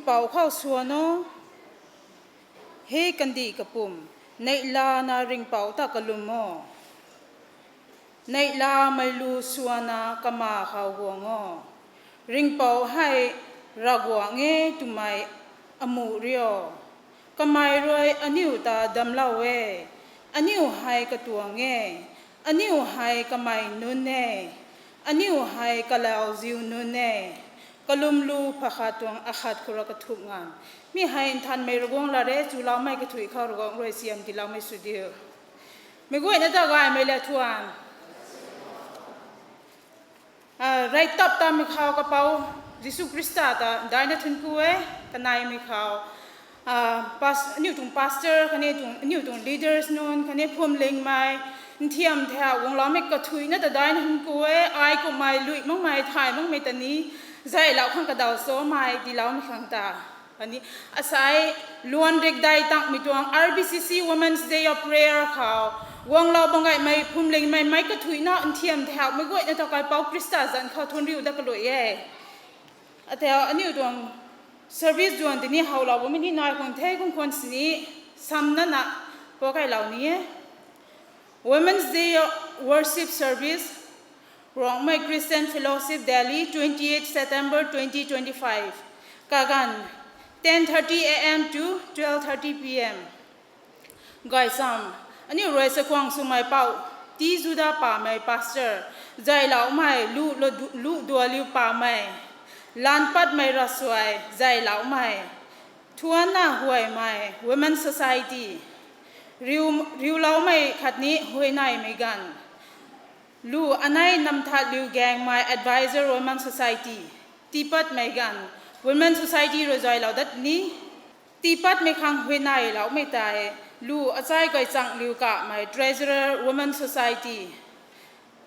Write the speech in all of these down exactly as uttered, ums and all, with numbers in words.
Ringhpouc khou swan o, he kandih kapwm, neihlana ringhpouc ta kalum o. Neihlamei lu swanna kama khou guang o. Ringhpouc hei Ravguangc e twmei amuh rio. Kamei rui aniu ta damclou e. Aniu hei katuang e. Aniu hei kamei nunc e. Aniu hei kalauziu nunc e. Kalum lu pha khat tuang akhat khou rui kathumh nganv. Mi hei nthanmei Ravguangc lat e, chuloumei kathuic khou Ravguangc rui siam tiiloumei sw diu. Meic guayna ta gaymei le thuan. Rey tap tamei khou kapou Jisu Khrista ta daihna thuanc ku e, kaneimei khou. Aniu tuang pastor khatni aniu tuang leaders nunc khatni phuamlingmei, nthiam thau guangloumei kathuicna ta daihna thuanc ku e, ai kummei lui makmei thay makmei ta ni, zaylou khang kadaw somei tiiloumei khang ta. Khatni asei luan rikdei tangmei tuang R B C C Women's Day of Prayer khou guanglou bam gaymei phuamlingmei meic kathuicna nthiam thau meic guayna ta kaipouc Khrista zanc khou thuanc riu dat kalui e. Atau aniu tuang service duan tini howlou bammei ni nai khang the kum khwan sini samna na pou kailou ni e. Women's Day Worship Service, Rongmei Christian Fellowship Delhi, twenty-eight September twenty twenty-five. Kaganv, ten thirty A M to twelve thirty P M. Gaychamv, aniu rui chakhwang swmei pou, T Juda Pamei pastor, zayloumei, Lu, Lu, Lu Dualiu Pamei, Lanpatmei Rasuai, zayloumei, Thuanna Huaymei, Women Society, Riu, Riuloumei khatni Huayneymei ganv, Lu Anei Namthatliu Gaengmei, Advisor Women Society, Tiipatmei ganv, Women Society rui zaylou dat ni, Tiipatmei khang Huayneyloumei tei, Lu Achai Gaychangliu Kamei, Treasurer Women Society.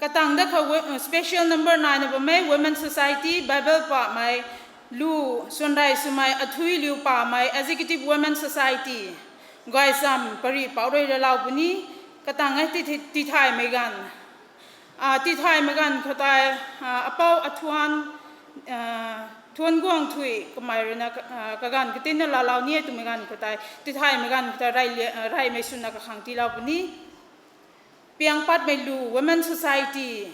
Katang dat khou, special number naina bammei Women Society, Bible pamei, Lu Suanrey Swmei Athuiliu Pamei, Executive Women Society. Gaychamv pary pou rui ralou puni, katang e ti, ti, Tithaymei ganv. Tithaymei ganv khou tei, apou Athuan, Thuanguangthui kamei ruina, kaganv katinna laalou ni e twmei ganv khou tei, Tithaymei ganv khou tei rey, reymei swna kakhang tiilou puni. Piangpatmei Lu Women Society,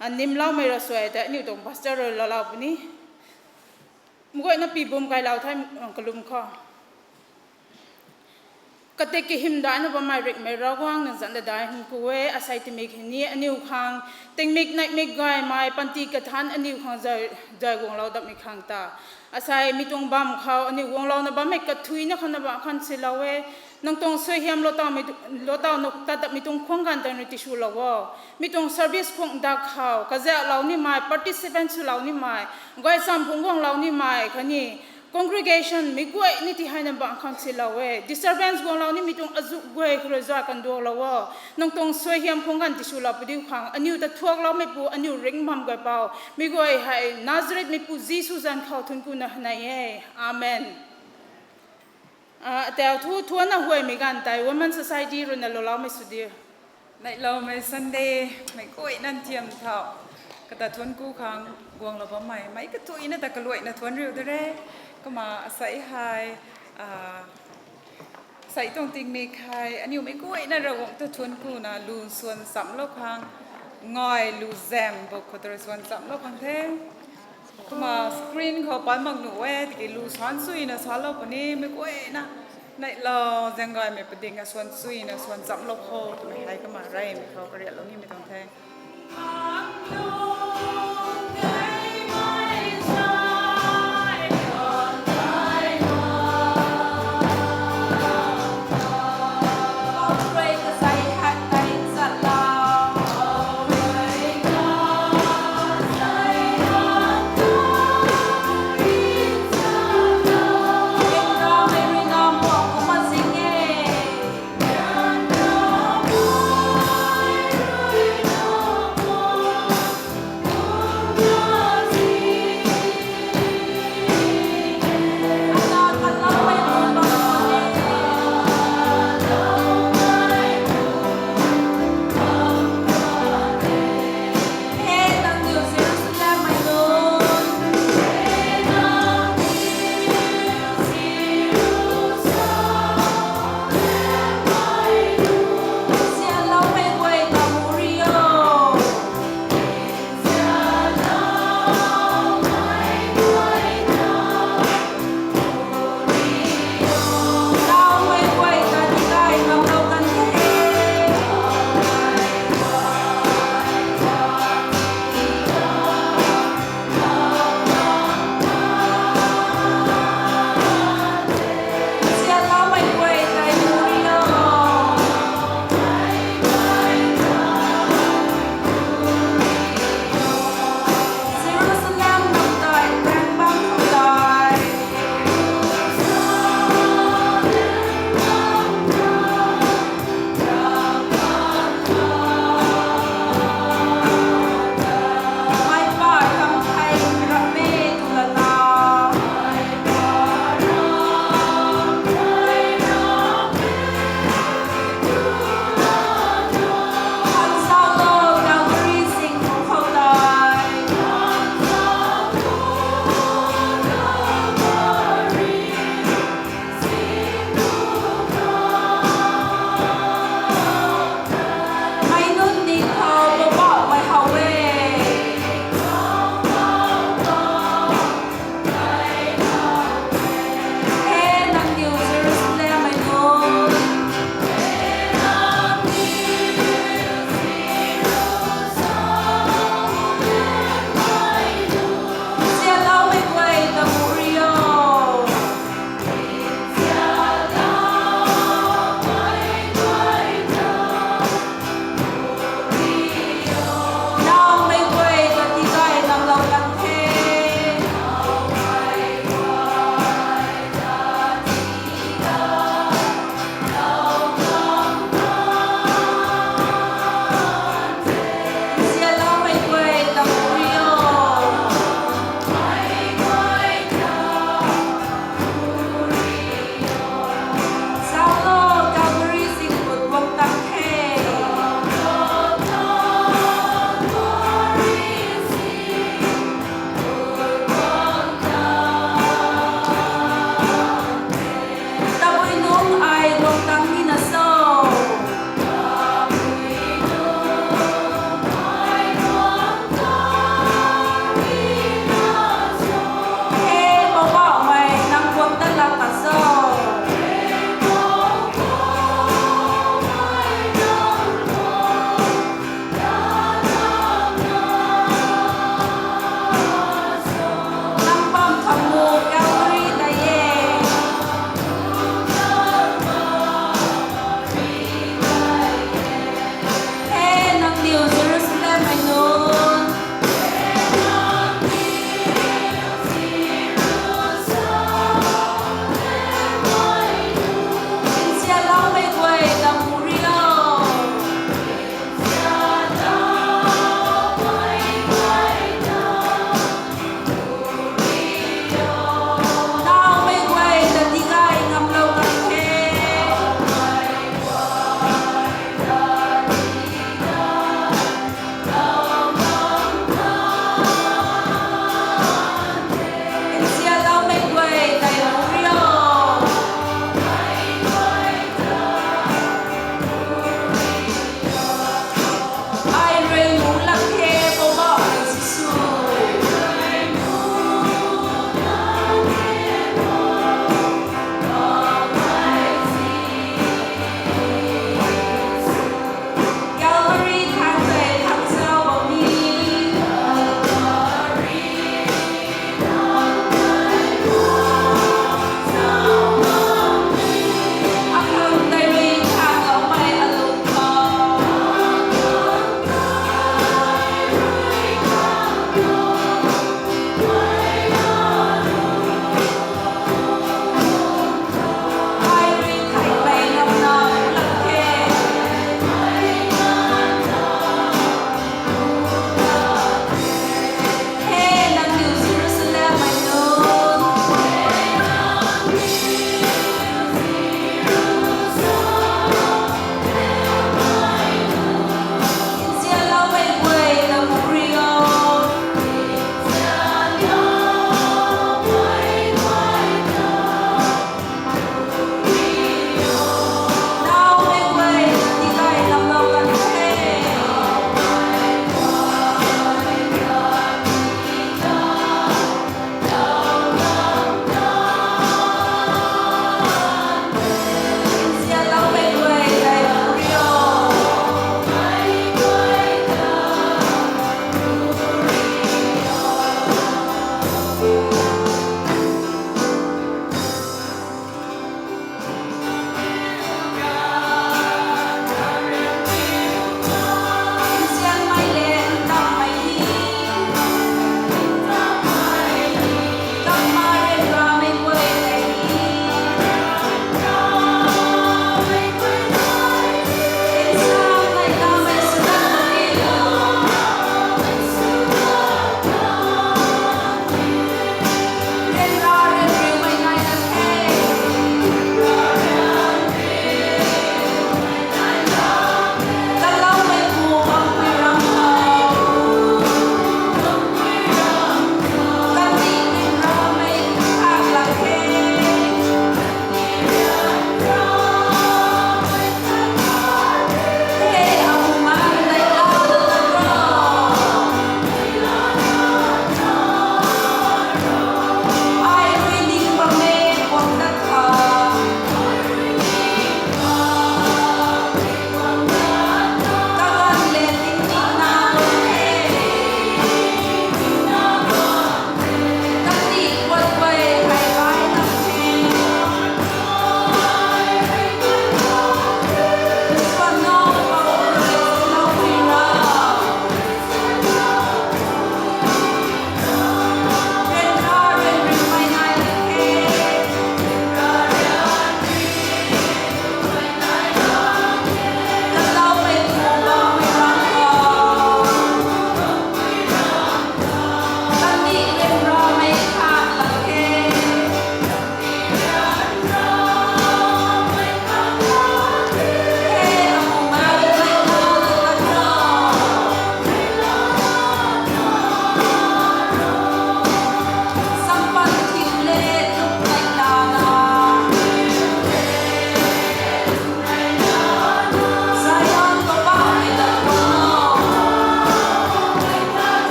Nimloumei Rasuai tei aniu tuang pastor rui laalou puni. Meic guayna pibum kailou the, kalum khou. Katik kahym daihna bammei ringhmei Ravguangc nang zanc ta daihna thuanc ku e, asei tingmik hei ni aniu khang, tingmik neihmik gaymei panty kathanc aniu khang zay, zay guanglou datmei khang ta. Asei mi tuang bam khou aniu guanglouna bammei kathuicna khou na bam khang silou e. Nang tuang suaihiam loutawmei, loutaw na tat datmei tuang khwang ganv tei ni tiswlou o. Mi tuang service khwang dak khou kazauhlou nimei, participant swlou nimei, gaychamv phungc guanglou nimei khatni congregation meic guay ni tihaina bam khang silou e. Disturbance guanglou nimei tuang azuh guay khou rui zay kanduaklou o. Nang tuang suaihiam khwang ganv tiswlou padiu khang aniu ta thuakloumeipu aniu ringh bam guay pou, meic guay hei Nazarethmeipu Jisu zanc khou thuanc kuna hei nai e. Amen. Atau thu Thuanna Huaymei ganv tei Women Society ruina looloumei sw diu. Neihloumei Sunday, meic guayna nthiam thau kata thuanc ku khang guanglou bammei meic kathuicna ta kaluaina thuanc riu de re. Kumna asei hei, asei tuang tingmik hei aniu meic guayna Ravguangc ta thuanc kuna lu swan chamclou khang, ngai lu zam buk khou ta rui swan chamclou khang the. Kumna screen khou pat mak nuh e, tiki lu swan suina salou puni, meic guayna neihlou zaeng gaymei padikna swan suina swan chamclou kho twmei hei kumna reymei khou kariatlou nimei tuang the.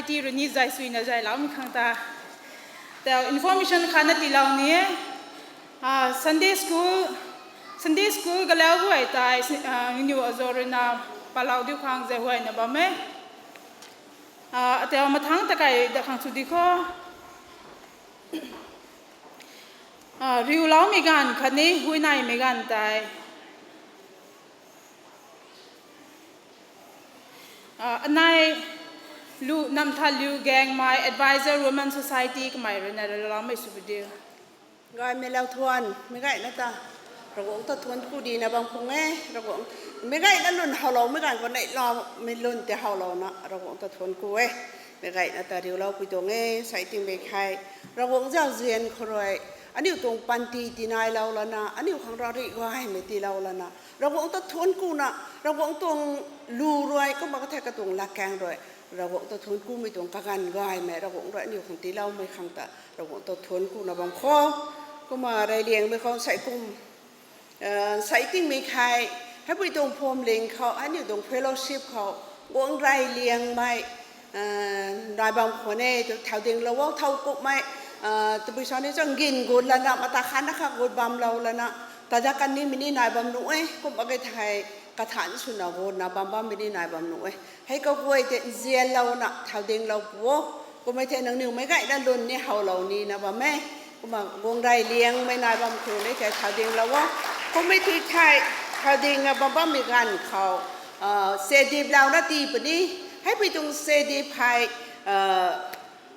Ti rui ni zay suina zayloumei khang ta, ta information khat na tiilou ni e. Ah, Sunday school, Sunday school galau guay tei, ah, ngiu azo rui na palou diu khang zay huayna bam e. Ah, atau mathangc ta kai da khang sw di kho. Ah, riuloumei ganv khatni huayneymei ganv tei, ah, anei Lu, Namtha Liu Gaengmei, Advisor Women Society kamei rui na riuloumei sw pu diu. Gaymei lau thuan, meic gayna ta Ravguangc ta thuanc ku dina bam khang e, Ravguangc, meic gayna lun howloumei ganv khou neihloumei lun tei howlouna Ravguangc ta thuanc ku e. Meic gayna ta riulou pui tuang e, sei tingmei khei Ravguangc zauzian khou rui aniu tuang panty tinailou lana, aniu khang rari gaymei tiilou lana, Ravguangc ta thuanc kuna, Ravguangc tuang lu rui, kumna kathei katuang latkaeng rui Ravguangc ta thuanc kumei tuang kaganv gaymei Ravguangc rui aniu khang tiiloumei khang ta Ravguangc ta thuanc kuna bam kho. Kumna reyliangmei khou sei kum, ah, sei tingmei khei, heipui tuang phuamling khou, aniu tuang fellowship khou guang reyliangmei, ah, nai bam khwan e, tu thau dinglou o, thowkumhmei, ah, tabui sa ni chang gin gut lana, mata khatna kha gut bamlou lana, tada kanimei ni nai bam nuh e, kumna kathei kathan swna gutna bam bammei ni nai bam nuh e. Hei kaguay tei nzianlouna thau dinglou pu o. Kummei thei nangniw meic gayna lun ni howlou nina bam e. Kumna guang reyliangmei nai bam khwan e thei thau dinglou o. Kummei tei thei thau dingna bam bammei ganv khou, ah, chediplou na tii puni. Heipui tuang chedip hei, ah,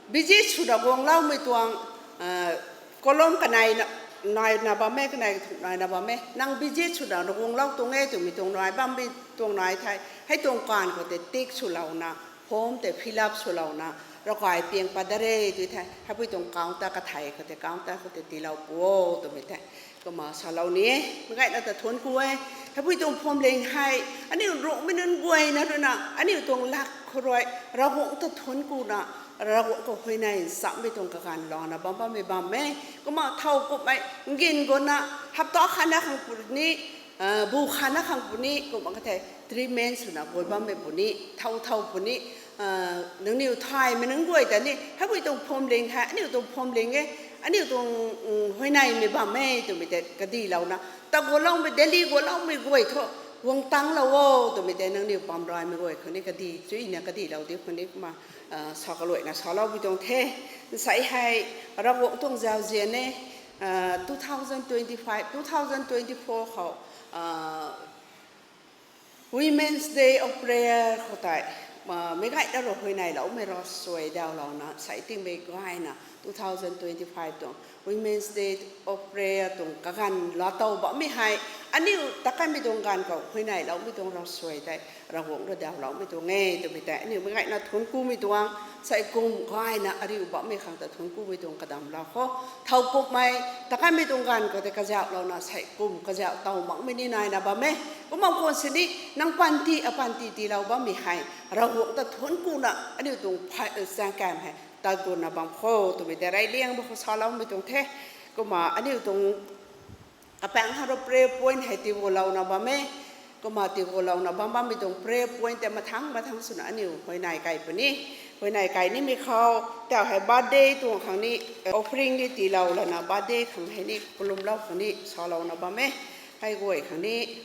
visit swna guangloumei tuang, ah, column kanei na, naina bam e, kanei kathumh naina bam e. Nang visit swna guanglou tuang e twmei tuang nai bammei tuang nai thei, hei tuang kanv khou tei tick swlouna, form tei fill up swlouna, ravkai piang pat da re tw thei, heipui tuang counter kathei khou tei, counter khou tei tiilou pu o twmei tei, kumna salou ni e, meic gayna ta thuanc ku e. Heipui tuang phuamling hei, aniu Ruangmei nunc guayna rui na, aniu tuang lak khou rui Ravguangc ta thuanc kuna, Ravguangc khou huayney nchamhmei tuang kaganv louna bam bammei bam e. Kumna thowkumhmei, gin gutna, hapta khatna khang puni, ah, bu khatna khang puni, kumna kathei three months swna gut bammei puni, thau thau puni, ah, nangniw thaymei nunc guay ta ni, heipui tuang phuamling hei, aniu tuang phuamling e, aniu tuang, mm, huayneymei bam e twmei tei kadilouna, ta guloumei, Delhi guloumei guay thu, guang tanglou o twmei tei nangniw pamraymei guay khou ni kadi, chuina kadilou di khou ni kumna, ah, sa kaluaina salou pui tuang the. Nsei hei Ravguangc tuang zauzian e, ah, two thousand twenty-five, two thousand twenty-four khou, ah, Women's Day of Prayer khou tei, ah, meic gayna rui huayneyloumei ravsuai daulouna, sei tingmei gayna two thousand twenty-five tuang Women's Day of Prayer tuang kaganv laa tow bammei hei, aniu ta kanmei tuang ganv khou huayneyloumei tuang ravsuai tei Ravguangc rui dauloumei tuang e twmei tei, aniu meic gayna thuanc kumei tuang, sei kum gayna ariu bammei khang ta thuanc kumei tuang kadamlou kho. Thowkumhmei, ta kanmei tuang ganv khou tei kazauhlouna sei kum kazauh tow makmei ni naina bam e. Kumna khwan sini, nang panty, apanty tiilou bammei hei, Ravguangc ta thuanc kuna, aniu tuang phay, chaeng kam hei tat gutna bam kho twmei tei reyliangmei khou saloumei tuang the. Kumna aniu tuang kapaeng haro prayer point hei tiigulouna bam e. Kumna tiigulouna bam bammei tuang prayer point tei mathangc mathangc swna aniu huayney kai puni. Huayney kai nimei khou, tau hei birthday tuang khang ni, offering ni tiilou lana birthday khang hei ni kalumlou khang ni salouna bam e. Hei guay khang ni,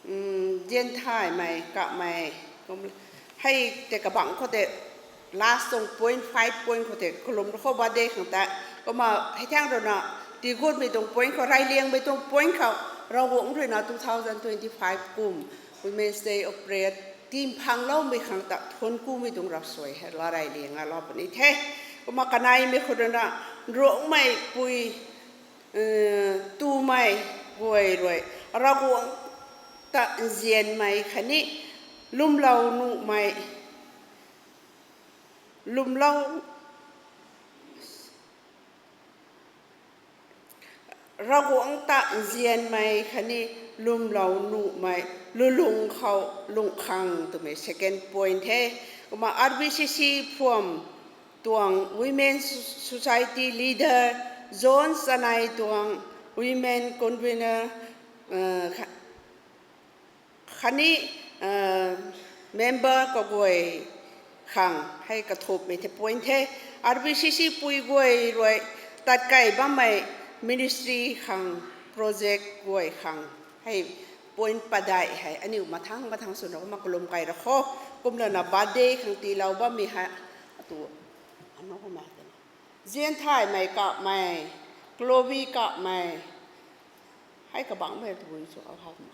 mm, zianthaymei, kamei, kum, hei tei kabangc khou tei last tuang point, five point khou tei kalum khou birthday khang ta. Kumna hei thangc rui na, tiigutmei tuang point khou, reyliangmei tuang point khou, Ravguangc rui na two thousand twenty-five kum Women's Day of Prayer timphangloumei khang ta thuanc kumei tuang ravsuai hei laa reyliang a laa puni the. Kumna kaneimei khou rui na, Ruangmeipui, eh, tumei guay rui Ravguangc ta nzianmei khatni lwmlou nuhmei, lwmlou, Ravguangc ta nzianmei khatni lwmlou nuhmei lulung khou lungh khang twmei second point the. Kumna R B C C phuam tuang Women Society leader John Chanei tuang women convener, eh, kha-, khatni, eh, member kaguay khang hei kathupmei the point the. R B C C pui guay rui tat kai bammei ministry khang, project guay khang hei point padeih hei aniu mathang mathang swna kumna kalum kai ra kho. Kumlana birthday khang tiilou bammei hei atu ano kumna tei Zianthaymei Kapmei, Chloe Kapmei, hei kabangcmei tabui sw how how ma.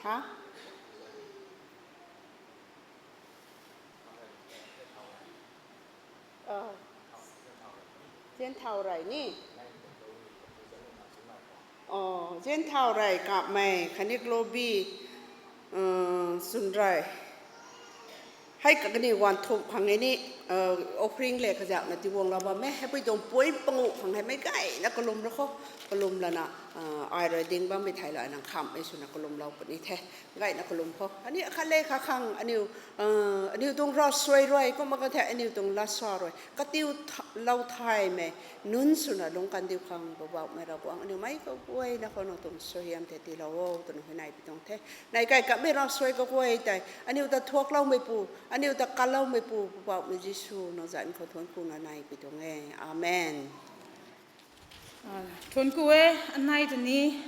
Ha? Zianthau rei ni. Zianthau rei Kapmei khatni Chloe, Chwnrei. Hei kaniw guan thumh khang e ni, offering le kazauhna tiiguanglou bam e. Heipui tuang point panguh khang hei meic gayna kalum ra kho. Kalum lana, ai rui ding bammei thei la nang khamhmei swna kalumlou puni the. Gayna kalum kho. Aniu akhat le khat khang aniu, aniu tuang ravsuai rui kumna ka the aniu tuang lat sa rui katiu lou thaymei nunc swna lungc kandiu khang Poubauhmei Ravguangc aniu meic kaguayna khou nang tuang suaihiam the tiilou o twna huayney pi tuang the. Nai kai kamei ravsuai kaguay tei aniu ta thuakloumeipu, aniu ta kanloumeipu Poubauhmei Jisu nang zanc khou thuanc kuna nai pi tuang e. Amen. Thuanc ku e, anei tw ni,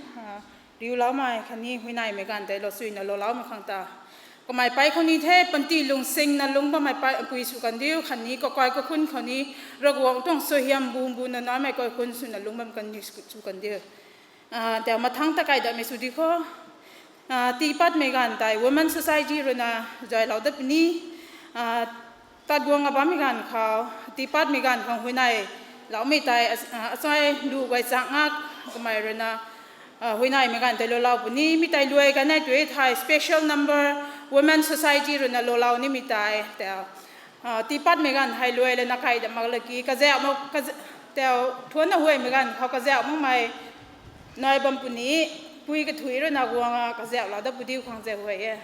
riuloumei khatni huayneymei ganv tei lou suina louloumei khang ta. Kamei pei khou ni the, panty lungsingna lungc bammei pui sw kandiu khatni kakai kakhun khou ni Ravguangc tuang suaihiam bumbu na naimei kaikhunc swna lungc bam kan sw kandiu. Tei mathangc ta kai datmei sw di kho. Tiipatmei ganv tei Women Society ruina zaylou dat puni. Tat guang a bammei ganv khou, tiipatmei ganv khang huayney loumei tei, achai lu guay chang ngak kamei ruina, huayneymei ganv tei loulou puni. Mi tei luai kanei tu e thei special number Women Society ruina loulou nimei tei tei tiipatmei ganv hei luai lana kai dat mak laki kazauh mak, tei thuanna huaymei ganv khou kazauh makmei nai bam puni. Pui kathui ruina guang a kazauhlou dat pu diu khang zauh huay e.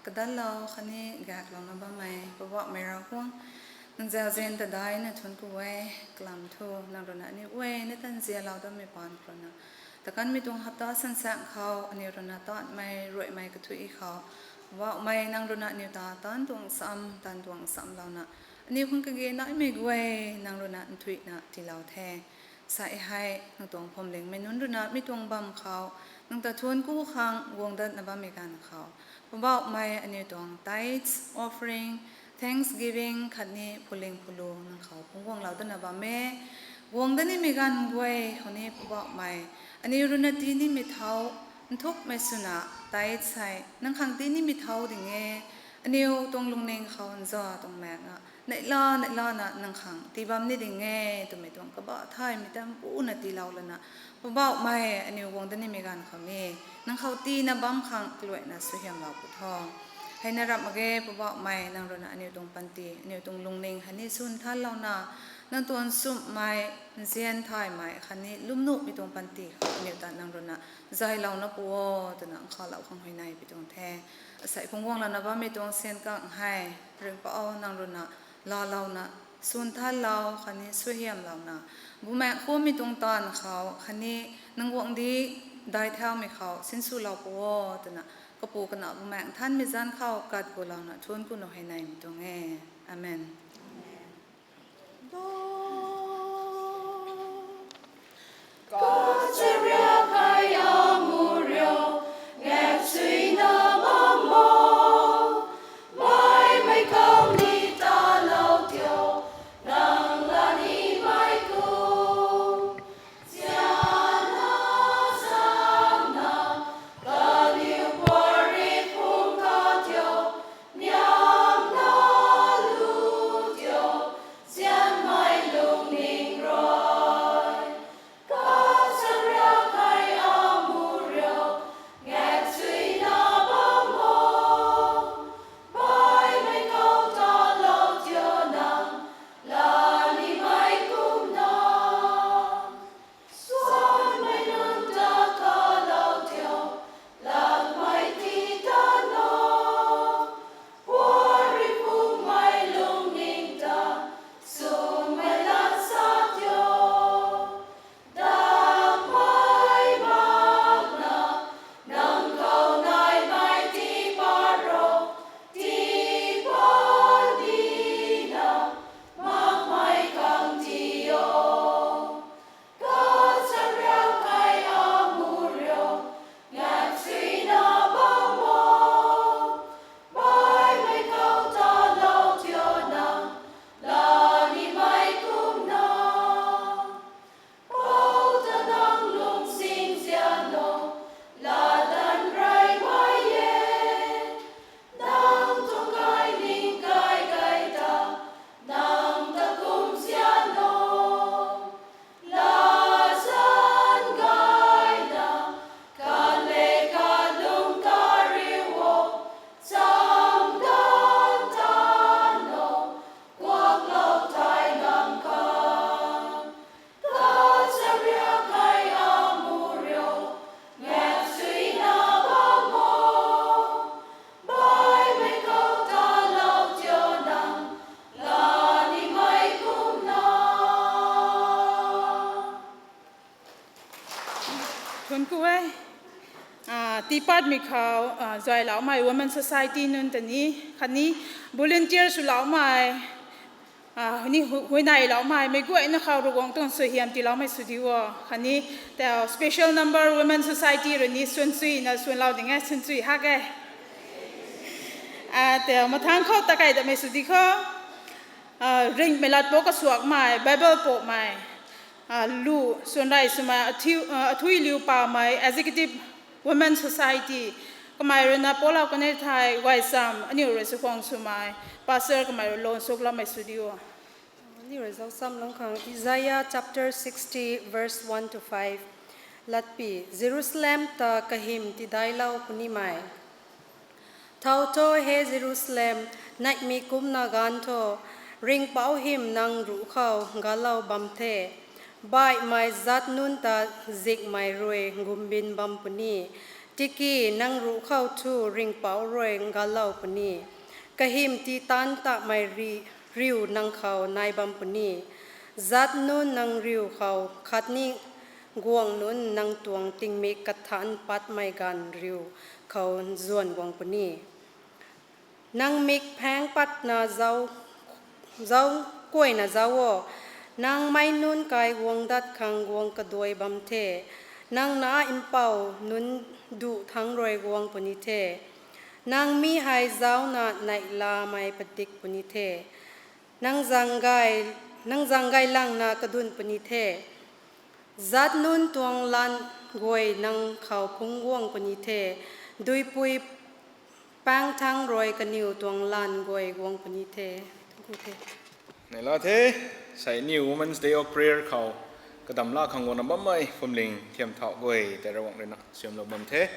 Kadanlou khatni gaklouna bammei Poubauhmei Ravguangc, nang zauzian ta daihna thuanc ku e. Kalam thu nang ruina aniu guayna tan zialou dammei paan khou ruina, takanmei tuang hapta sansaeng khou aniu ruina taanmei ruaimei kathuic khou, Poubauhmei nang ruina aniu ta taanc tuang sam, taanc tuang samlouna, aniu khang kage naimei guay nang ruina nthuihna tiilou the. Sa hei nang tuang phuamlingmei nunc ruina mi tuang bam khou nang ta thuanc ku khang guang datna bammei ganv khou, Poubauhmei aniu tuang tithes, offering, thanksgiving khatni phuling phulu nang khou phungc guanglou datna bam e. Guang dat nimei ganv guay khou ni Poubauhmei, aniu ruina tii nimei thau nthukmei swna tithes hei nang khang tii nimei thau ding e. Aniu tuang lungning khou nza tuang maekna neihla neihlana nang khang tii bam ni ding e twmei tuang kabah thaymei tam puna tiilou lana, Poubauhmei aniu guang dat nimei ganv khou ni nang khou tiina bam khang kaluaina suaihiamlou pu tho. Heina rap mak ge Poubauhmei, nang ruina aniu tuang panty, aniu tuang lungning hei ni swn thanlouna, nang tuang sumhmei, nzian thaymei khatni lwmnuhmei tuang panty khou aniu ta nang ruina zaylouna pu o twna nkhavlou khang huayney pi tuang the. Asei phungc guanglana bammei tuang syan kang hei Ringhpouc nang ruina laalouna, swn thanlou khatni suaihiamlouna, Bumaengh Nthanmei tuang taanv khou khatni nang guangcdic daih thaumei khou sinswlou pu o twna, Kapu, Kanac, Bumaengh Nthanmei zanc khou kat gulouna thuanc ku nu hei neymei tuang e. Amen. Kachariak hei amu rio, ngaksuina bam o, baihmei khou ni talou tio, nang la nimei kum. Zianna, zangna, kaniw puari phung khat tio, niamna lu tio, zianmei lungning rui. Kachariak hei amu rio, ngaksuina bam o, baihmei khou talou tio, nang la nimei kumna. Suanmei nunc ta talou tio, lakmei ti tan o, puari phungmei lungning ta, sumei lat sa tio. Dakmei makna, nang khou naimei tii pat ro, tii pat nina, makmei khang tii o. Kachariak hei amu rio, ngaksuina bam o, baihmei khou talou tio, nang la nimei kumna. Pou ta nang lungsing zian o, latdanv reymei e. Nang tuang kai ning kai kai ta, nang ta kum zian o. Latzan gayna, khat le khat lung kariu o, chamdan tan o, kuaklou thay ngam khang. Kachariak hei amu rio, ngaksuina bam o, baihmei khou talou tio, nang la nimei kumna. Thuanc ku e. Ah, tiipatmei khou, ah, zayloumei Women Society nunc ta ni, khatni volunteer swloumei, ah, ni hu-, huayneyloumei, meic guayna khou Ravguangc tuang suaihiam tiiloumei sw di o, khatni tau special number Women Society rui ni swn chuina swnlou ding e, swn chui hak e. Ah, tau mathangc khou takei datmei sw di kho, ah, ringhmei lat pou kasuakmei, Bible poumei, ah, lu swn rey swmei, athui, ah, athui liu pamei, Executive Women Society, kamei ruina poulou kanei thei guay cham, aniu rui sw khwang swmei, pastor kamei rui lon sukloumei sw di o. Aniu rui zauc cham lung khang Isaiah chapter sixty verse one to five. Latpi, Jerusalem ta kahym tidailou punimei. Thau tho he Jerusalem, neihmei kumna ganv tho, Ringhpouc hym nang ruc khou galou bam the. Baihmei zat nunc ta zikmei rui gumbin bam puni, Tiki nang ruh khou thu ringhpouc rui ngalou puni, kahym tii taanc tamei ri- riu nang khou nai bam puni. Zat nunc nang riu khou khatni guangh nunc nang tuang tingmik kathanc patmei ganv riu khou zuan guang puni. Nang mik phaeng patna zauc, zauc, kuayna zauc o. Nang mei nunc kai guang dat khang guang kaduai bam the. Nang na mpouh nunc duh thangc rui guang puni the. Nang mi hei zaucna neihlamei padik puni the. Nang zang gay, nang zang gay langna kadun puni the. Zat nunc tuang lanv guay nang khou phungc guang puni the. Duipui paengc thangc rui kaniw tuang lanv guay guang puni the. Neihla the, sei aniw Women's Day of Prayer khou kadam la khang guangna bammei phuamling thiam thau guay tei Ravguangc rui na siamlou bam the.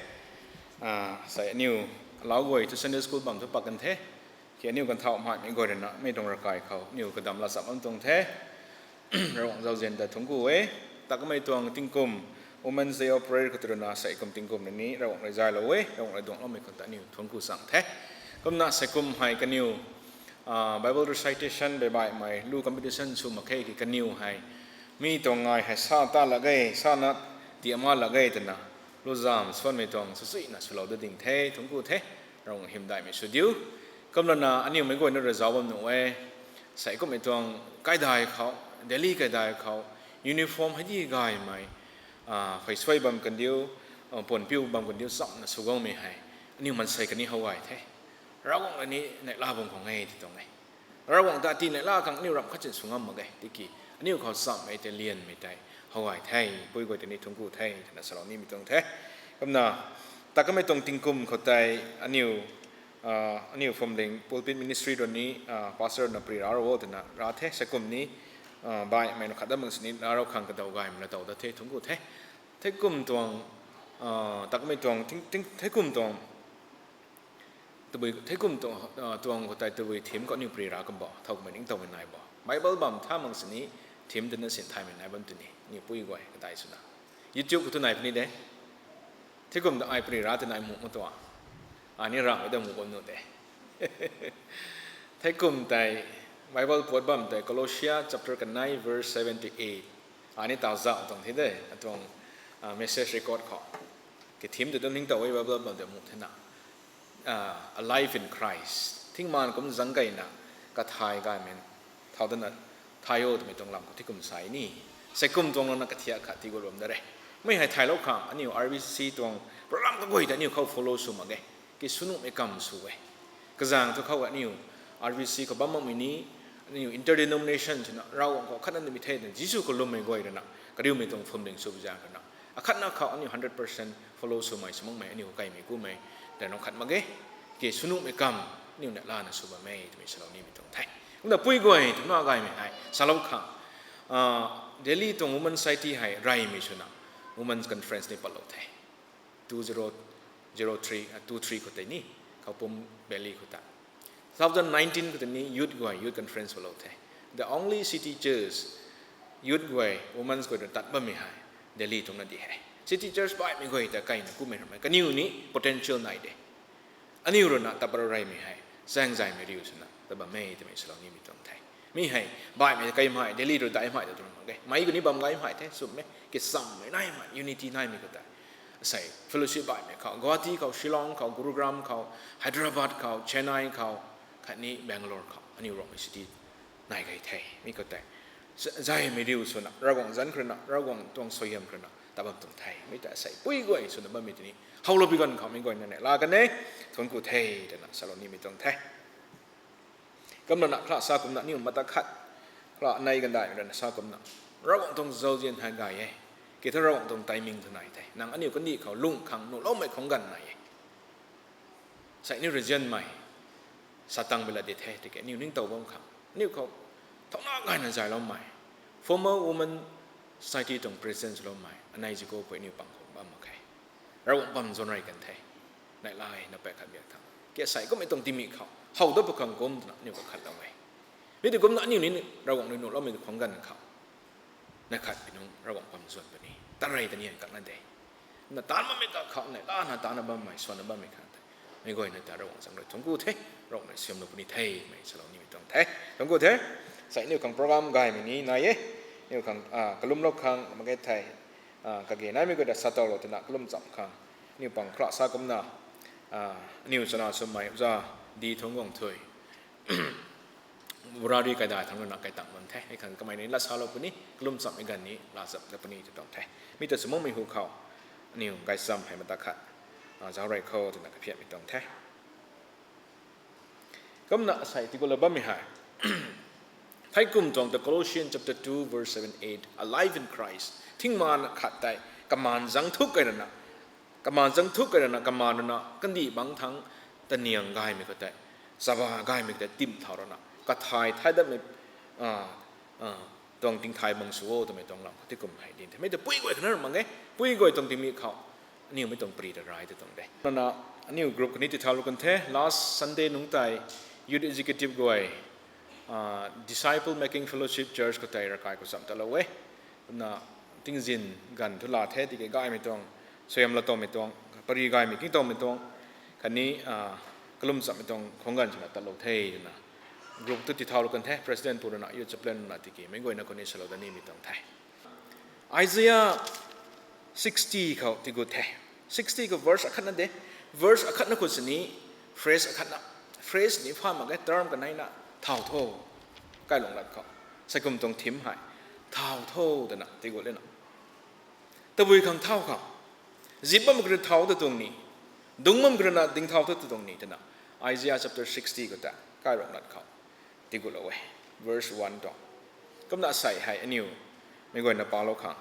Sei aniw alau guay thu Sunday school bam thu pak kan the. Ki aniw kan thau mhaimei guay rui na mei tuang ravkai khou aniw kadam la cham bam tuang the. Ravguangc zauzian ta thuanc ku e. Takamei tuang tingkum, Women's Day of Prayer khou tei rui na sei kum tingkum rui ni Ravguangc rui zaylou e, Ravguangc rui duangloumei khou ta aniw thuanc ku chang the. Kumna sei kum hei kaniw Bible recitation baibaihmei lu competition sw mak khe ki kaniw hei mi tuang ngai hei sa ta lak ge, sa na tiama lak ge twna lu zam suanmei tuang swsuina swlou da ding the, thuanc ku the. Ravguangc hymdaihmei sw diu. Kumlana aniw meic guayna rui zauc bam nuh e. Sei kummei tuang kaidai khou, Delhi kaidai khou uniform hei di gaymei phey suai bam kandiu, puan piu bam kandiu chamna sw guangmei hei aniw mansei kani how gay the. Ravguangc rui ni neihla bam khang e ti tuang e. Ravguangc ta tii neihla khang aniw ramh khat chin sw ngam mak ge tiki aniw khou chammei tei lianmei tei how gay the, pui guay tei ni thuanc ku the twna salou nimei tuang the. Kumna takamei tuang tingkum khou tei aniw aniw phuamling pulpit ministry rui ni pastor na pri ra ro twna ra the. Sei kum ni baihmei na khat dat mak sini na rou khang kadaw gaymei na tow dat the, thuanc ku the. Theikum tuang, takamei tuang, theikum tuang, tabui theikum tuang khou tei tabui theme khou aniw pri ra kum bo, thow kummei ningtowmei nai bo. Bible bam tha mak sini theme twna sin thaymei nai bam tw ni, aniw pui guay kadai swna YouTube khou tu nai puni de. Theikum ta ai pri ra twna ai muh ma tua. Ani ramhmei ta muh bam nuh de. Theikum tei Bible puat bam tei Colossia chapter kanei verse seven to eight. Ani taw zauh tuang the de, atuang message record khou. Ki theme tei tu ningtow e Bible bam tei muh thena. Alive in Christ. Thingmaan kum zang gayna, kathay gaymei, thau dana, thay o twmei tuang lam khou theikum sa ni. Sei kum tuang lana kathiak khat tii gut bam da re. Mei hei thaylou khang aniw R B C tuang program kaguay ta aniw khou follow sw mak ge. Ki swnuhmei kam sw e. Kazang thu khou aniw R B C khou bam makmei ni, aniw interdenomination swna Ravguangc khou khatna nimei the twna Jisu khou lwmmei guay rui na kariumei tuang phuamling sw zaeng rui na akhatna khou aniw hundred percent follow swmei sw makmei aniw kaimei kumei tei nunc khat mak ge. Ki swnuhmei kam aniw neihlana sw bam e twmei salou nimei tuang the. Kumna pui guay twna gaymei hei salou khang Delhi tuang Women Society hei reymei swna Women's Conference ni patlou the. Two zero zero three, two three khou tei ni, Kaupum Valley khou ta. Two thousand nineteen khou tei ni youth guay youth conference patlou the. The only city church, youth guay, women's guay rui tat bammei hei Delhi tuang na di hei. City church baihmei guay ta kaina kumei ramei kaniw ni potential nai de. Aniw rui na tat pat reymei hei chaeng zaymei riu swna tat bam e twmei salou nimei tuang the. Mi hei baihmei kaimei Delhi rui daihmei ta tuang mak ge. Mei kuni bam gaymei the swmei kichammei naimei unity naimei khou tei sei fellowship baihmei khou Guwahati khou, Shillong khou, Gurugram khou, Hyderabad khou, Chennai khou, khatni Bangalore khou aniw Rongmei city nai gay the. Mi khou tei zaymei riu swna Ravguangc zanc khou rui na, Ravguangc tuang suaihiam khou rui na tat bam tuang the. Mi ta sei pui guay swna bammei tini howlou pi ganv khou mei guayna neihla kan e, thuanc ku the twna salou nimei tuang the. Kumna na khala sa kumna aniw mata khat, khala nei gandaimei rui na sa kumna Ravguangc tuang zauzian hei gay e. Ki thu Ravguangc tuang timing thu nai the. Nang aniw kandih khou lung khang nuhloumei khang ganv nai e. Sei aniw rui zianmei sa tang bi la di the tiki aniw ningtow bam khang aniw khou thouna gayna zayloumei former Women Society tuang president swloumei anei zikopui aniw pang khou bam mak khe. Ravguangc bam zan rey kan the. Neihla na pat khat biak tha. Ki sei kummei tuang tingmik khou how dat pa khang kum twna aniw kakhatlou e. Mi tei kumna aniw ni Ravguangc rui nuhloumei tu khang ganv khou na khat pi nung Ravguangc bam zan puni ta rey ta nian kakna de. Na taanv bammei kakhou nei lana taanvna bammei, swanna bammei khang tei, meic guayna ta Ravguangc zanc rui thuanc ku the, Ravguangc na siamlou puni the, mei salou nimei tuang the. Thuanc ku the. Sei aniu khang program gaymei ni nai e. Aniu khang, ah, kalumlou khang mak ge thei, ah, kage naimei guay ta sa towlou twna kalum cham khang, aniu pang khra sa kumna, ah, aniu chana swmei oja di thungc guang thui Burari kaidai thangc rui na kai tang bam the. Hei khang kamei ni lat salou puni, kalum chammei ganv ni lat zap ta puni tw tuang the. Mi ta sw makmei hu khou, aniu gaychamv hei mata khat, ah, zauc rey khou twna kaphiatmei tuang the. Kumna asei tikulou bammei hei, thei kum tuang ta Colossians chapter two verse seven, eight, alive in Christ. Thingmaan khat tei, kamaan zangc thuk key rana, kamaan zangc thuk key rana, kamaan rui na kandih bangc thangc ta niang gaymei khou tei, chaba gaymei khou tei tim thau rana, kathay thay datmei, ah, ah, tuang tingthay bang sw o twmei tuang lam khou ti kum hei din the. Mei ta pui guay khana mak ge, pui guay tuang tingmik khou, aniu mei tuang pri ta rai ta tuang de. Nana, aniu group kani ti thau lu kan the, last Sunday nungc tei, Youth Executive guay, ah, Disciple Making Fellowship Church khou tei ravkai khou cham talou e. Kumna tingzin ganv thu la the, tiki gaymei tuang, suaihiam la towmei tuang, pari gaymei king towmei tuang, khatni, ah, kalum chammei tuang khang ganv swna tatlou the twna group tu ti thau lu kan the, president pu rui na, youth chaplain rui na, tiki meic guayna khou ni salou da nimei tuang the. Isaiah sixty khou tigut the. Sixty khou verse akhatna de. Verse akhatna khou sini phrase akhatna. Phrase ni pha mak ge, term kaneina, thau tho. Kailung lat khou, saikum tuang theme hei, thau tho twna tigut lena. Tabui khang thau khou, zip bam kha rui thau ta tuang ni, dungc bam kha rui na ding thau ta tuang ni twna, Isaiah chapter sixty khou ta, kailung lat khou tigutlou e, verse one tuang. Kumna asei hei aniu meic guayna palou khang,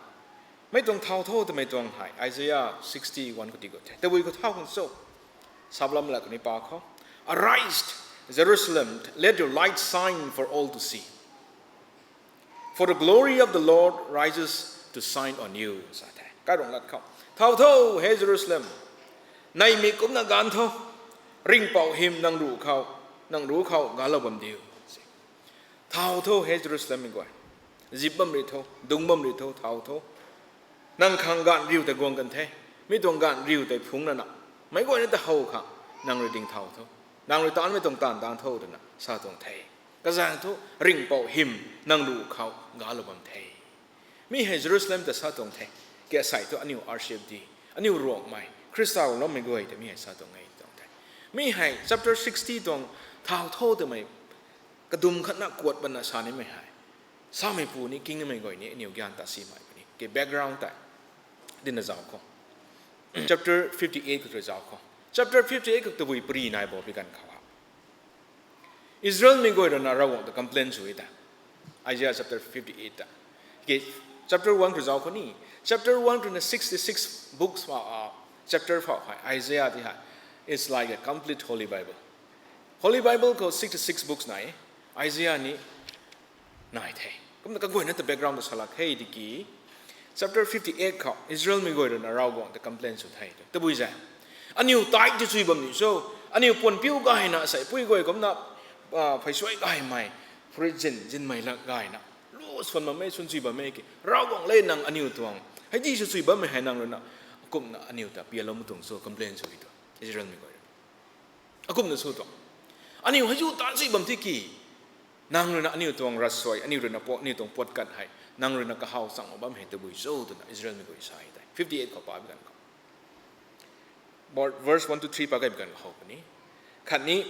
mei tuang thau tho twmei tuang hei Isaiah sixty one khou tigut the. Tabui khou thau khang cho? Saplam la kani pa khou, Arise, Jerusalem, let your light shine for all to see. For the glory of the Lord rises to shine on you, sa the. Kailung lat khou, thau tho, he Jerusalem, neihmei kumcna ganv tho, ringhpouc hym nang ruc khou, nang ruc khou galou bam diu. Thau tho, he Jerusalemmei guay, zip bam ri tho, dungc bam ri tho, thau tho. Nang khang gaanv riu tei guang kan the, mi tuang gaanv riu tei phungc nana, meic guayna ta how khang, nang rui ding thau tho, nang rui taanmei tuang taanv taanv tho twna sa tuang the. Kazaeng thu, ringhpouc hym nang ruc khou galou bam the. Mi hei Jerusalem ta sa tuang the. Ke asei thu aniu R C F D, aniu Ruangmei Khrista loumei guay ta mi hei sa tuang e tuang the. Mi hei chapter sixty tuang thau tho twmei kadum khatna kuat banna sa nimei hei, sameipu ni kingnimei guay ni aniu gyan ta simei puni. Ke background tei dinna zauc khou, chapter fifty eight khou rui zauc khou, chapter fifty eight khou tabui pari nai bo pi ganv khou ha, Israelmei guay rui na Ravguangc ta complain sw e ta. Isaiah chapter fifty eight ta, ke, chapter one khou rui zauc khou ni, chapter one khou rui na sixty six books ma, ah, chapter phou hei Isaiah ti hei, it's like a complete Holy Bible. Holy Bible khou sixty six books nai, Isaiah ni nai the. Kumna kaguayna ta background ta salak khe tiki, chapter fifty eight khou Israelmei guay rui na Ravguangc ta complain sw the. Tabui zaeng, aniu tithe ti chui bam ni cho, aniu puan piu gayna asei pui guay kumna, ah, pheysuai gaymei, phurit zin zinmei lak gayna, lu swan bammei, swan chui bammei ke, Ravguangc le nang aniu tuang hei di sw chui bammei hei nang rui na, kumna aniu ta pialou ma tuang cho complain sw e tu, Israelmei guay rui na. Akumna sw tuang, aniu hei zu taanc chui bam tiki, nang rui na aniu tuang ravsuai, aniu rui na puat, aniu tuang puat kat hei nang rui na kahaw chang bam hei tabui cho twna Israelmei guay sa e tei. Fifty eight khou pa bi ganv khou, verse one to three pa kai bi ganv khou how puni. Khatni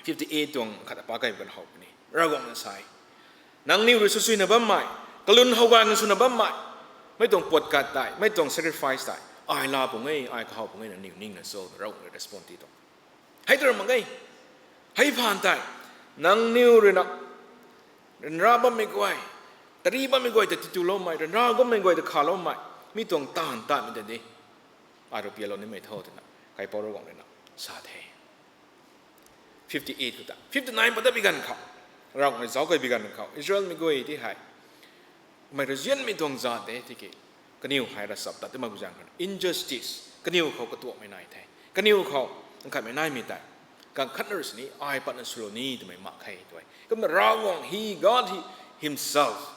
fifty eight tuang khat pa kai bi ganv how puni. Ravguangc na sa e, nangniw rui swsuina bammei, kalun how gay na swna bammei, mei tuang puat kat tei, mei tuang sacrifice tei ai la pung e, ai kahaw pung e na niw ningna cho? Ravguangc rui respond ti tuang. Hei tu ra mak ge. Hei phaan tei, nangniw rui na ryanra bammei guay, tari bammei guay ta tituloumei, ryanra gummei guay ta khaloumei, mi tuang taanv tatmei ta de, ai rui pialou nimei tho twna kaipouc Ravguangc rui na sa the. Fifty eight khou ta, fifty nine pa ta bi ganv khou, Ravguangc rui zauc kai bi ganv khou Israelmei guay ti hei mei rui zianmei tuang zat de tiki, kaniw hei ravchap tat ti mak zaeng khou injustice, kaniw khou katuakmei nai the, kaniw khou nkhatmei naimei tei, kang khatna rui sini ai patna swlou ni twmei mak khe tu e. Kumna Ravguangc he, God he, himself,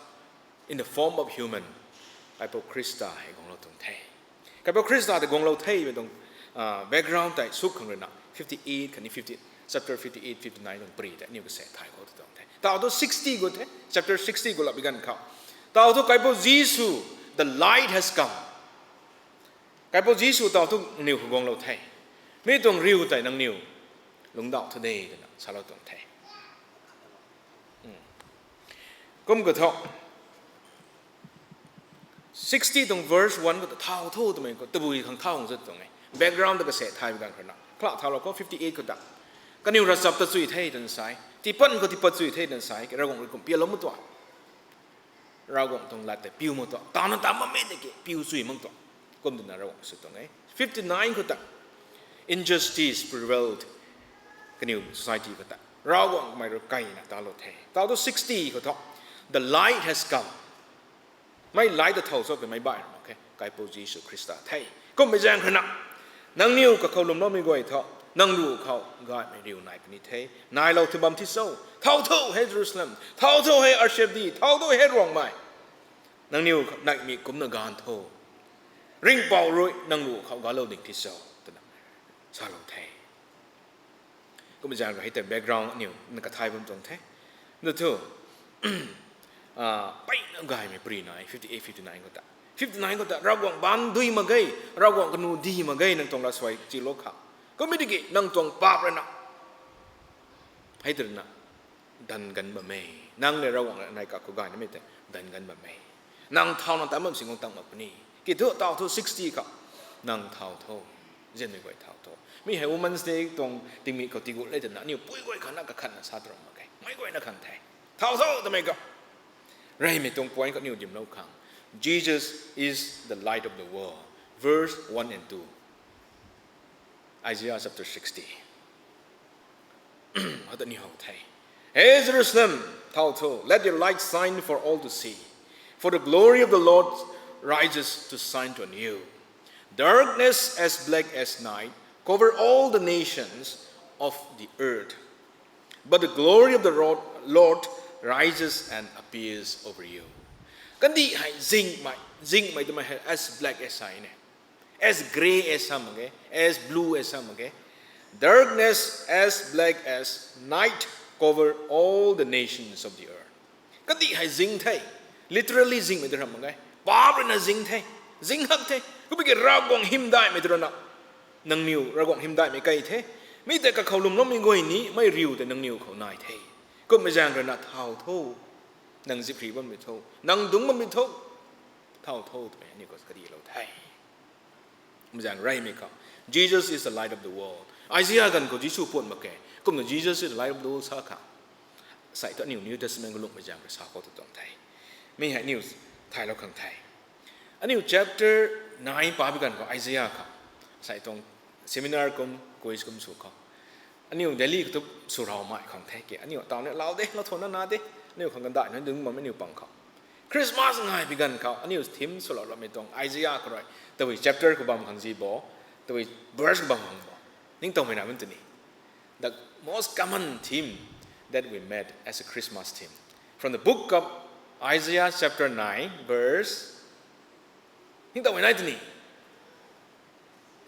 in the form of human, kaipouc Khrista hei guanglou tuang the. Kaipu Khrista ta guanglou themei tuang background tei suk khang ruina fifty eight khatni fifty, chapter fifty eight, fifty nine tuang pary tei aniu kasa thay khou tu tuang the. Tau thu sixty gu the, chapter sixty gu lap bi ganv khou. Tau thu Kaipu Jisu, the light has come. Kaipu Jisu tau thu nangniw khou guanglou the. Mi tuang riu tei nangniw lungcdauh thu de twna salou tuang the. Kum kathu sixty tuang verse one khou ta thau tho twmei khou tabui khang thau hang zat tuang e. Background ta kasa thay bi ganv khou ruina kla thaulou khou fifty eight khou ta kaniw ravchap ta chui the twna sa e, tiipat khou tiipat chui the twna sa e, Ravguangc rui kum pialou ma tuang, Ravguangc tuang lat tei piu ma tuang, tana ta bammei tiki piu chui mak tuang, kum twna Ravguangc sw tuang e. Fifty nine khou ta injustice prevailed kaniw society khou ta, Ravguangc kamei rui kaina talou the. Tau thu sixty khou thu the light has come. Mei light ta thau cho ke mei baih mak khe, Kaipu Jisu Khrista the. Kummei zaeng khou ruina nangniw kakhou lwmloumei guay thu nang ruh khou gaymei riu nai puni the. Nailou tw bam thi cho. Thau tho hei Jerusalem, thau tho hei Arshaveti, thau tho hei Ruangmei. Nangniw neihmei kumcna gaanv tho. Ringhpouc rui nang ruh khou galou ding thi cho, twna salou the. Kummei zaeng khou hei tei background aniu na kathay bam tuang the. Na thu mpeyna gaymei pary nai fifty eight, fifty nine khou ta. Fifty nine khou ta Ravguangc baanc dui mak ge, Ravguangc kanu di mak ge nang tuang lat suai chilou kha. Kummei tiki nang tuang paap ruina hei tw ruina danv ganv bam e. Nang le Ravguangc nai kakhou gaynamei tei danv ganv bam e. Nang thauna ta bam sing guang tang mak puni. Ki thu tau thu sixty khou nang thau tho. Zianmei guay thau tho. Mi hei Women's Day tuang tingmik khou tiigut le twna aniu pui guay khang na kakhatna sa tu ram mak khe. Mei guayna khang the. Thau tho twmei khou reymei tuang point khou aniu dimlou khang, Jesus is the light of the world. Verse one and two. Isaiah chapter sixty. Hata ni how the. Hey Jerusalem, thau tho, let your light shine for all to see. For the glory of the Lord rises to shine on you. Darkness as black as night cover all the nations of the earth. But the glory of the Lord, Lord rises and appears over you. Kandih hei zingmei, zingmei twmei hei as black as night ne. As grey as sa mak ge, as blue as sa mak ge. Darkness as black as night cover all the nations of the earth. Kandih hei zing the, literally zingmei tw ram mak ge. Paap ruina zing the, zing hak the. Kummei ki Ravguangc hymdaihmei tw ruina nangniw Ravguangc hymdaihmei kai the. Mi tei kakhou lwmloumei guay ni mei riu tei nangniw khou nai the. Kummei zaeng ruina thau tho, nang zip ri bammei tho, nang dungc bammei tho, thau tho twmei aniu khou kadilou the. Kummei zaeng reymei khou, Jesus is the light of the world. Isaiah ganv khou Jisu puan mak khe. Kumna Jesus is the light of the world sa kha, sai thu aniu New Testament khou lunghmei zaeng rui sa khou tu tuang the. Mi hei aniu thaylou khang the. Aniu chapter nine pabi ganv khou Isaiah khou, sai tuang seminar kum, quiz kum sw khou, aniu Delhi khou tu swraumei khang the ki, aniu taw ni lau de, lau thuna na de, aniu khang kandai nunc dungc bam aniu pang khou. Christmas ngai bi ganv khou aniu theme swlou loumei tuang Isaiah khou rui, tabui chapter khou bam khang zi bo, tabui verse khou bam khang bo, ningtowmei na bam tw ni. The most common theme that we met as a Christmas theme. From the book of Isaiah chapter nine, verse, ningtowmei nai tw ni.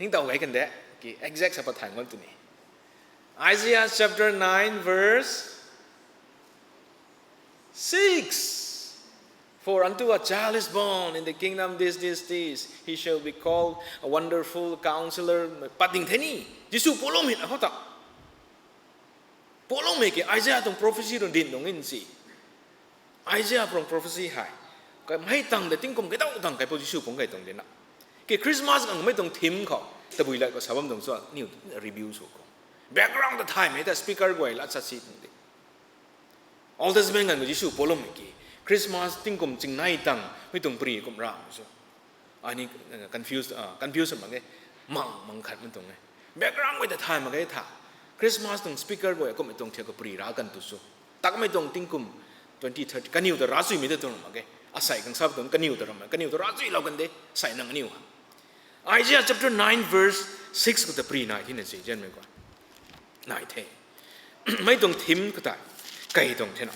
Ningtow gay kan de, ki exact sa pat thay ngan tw ni. Isaiah chapter nine, verse six. For unto a child is born in the kingdom, this, this, this, he shall be called a wonderful counselor. Pat ding the ni, Jisu pualoumei na khou ta. Pualoumei ki Isaiah tuang prophecy rui din tuang in si. Isaiah tuang prophecy hei, kamei tang de tingkum kaidaw tang Kaipu Jisu puang kay tuang dina. Ki Christmas ngamei tuang theme khou, tabui lay khou sa bam tuang chu aniu review sw khou. Background ta thaymei ta speaker guay lat sa si tuang de. Old Testament ganv khou Jisu pualoumei ki, Christmas tingkum chingnei tang, mi tuang pary kum ram sw. Ai ni, uh, confuse, uh, confuse mak ge, mang, mang khat man tuang e. Background guay ta thay mak ge tha. Christmas tuang speaker guay kummei tuang thiak khou pary ra kan tu sw. Takmei tuang tingkum twenty thirty, kaniw ta ravchuimei ta tuang mak ge. Asei khang sa tuang kaniw ta ram, kaniw ta ravchuilou kan de, sei nang aniw ha. Isaiah chapter nine verse six khou ta pary nai thina si, zianmei guay. Nai the. Mei tuang theme khou ta, kei tuang thena.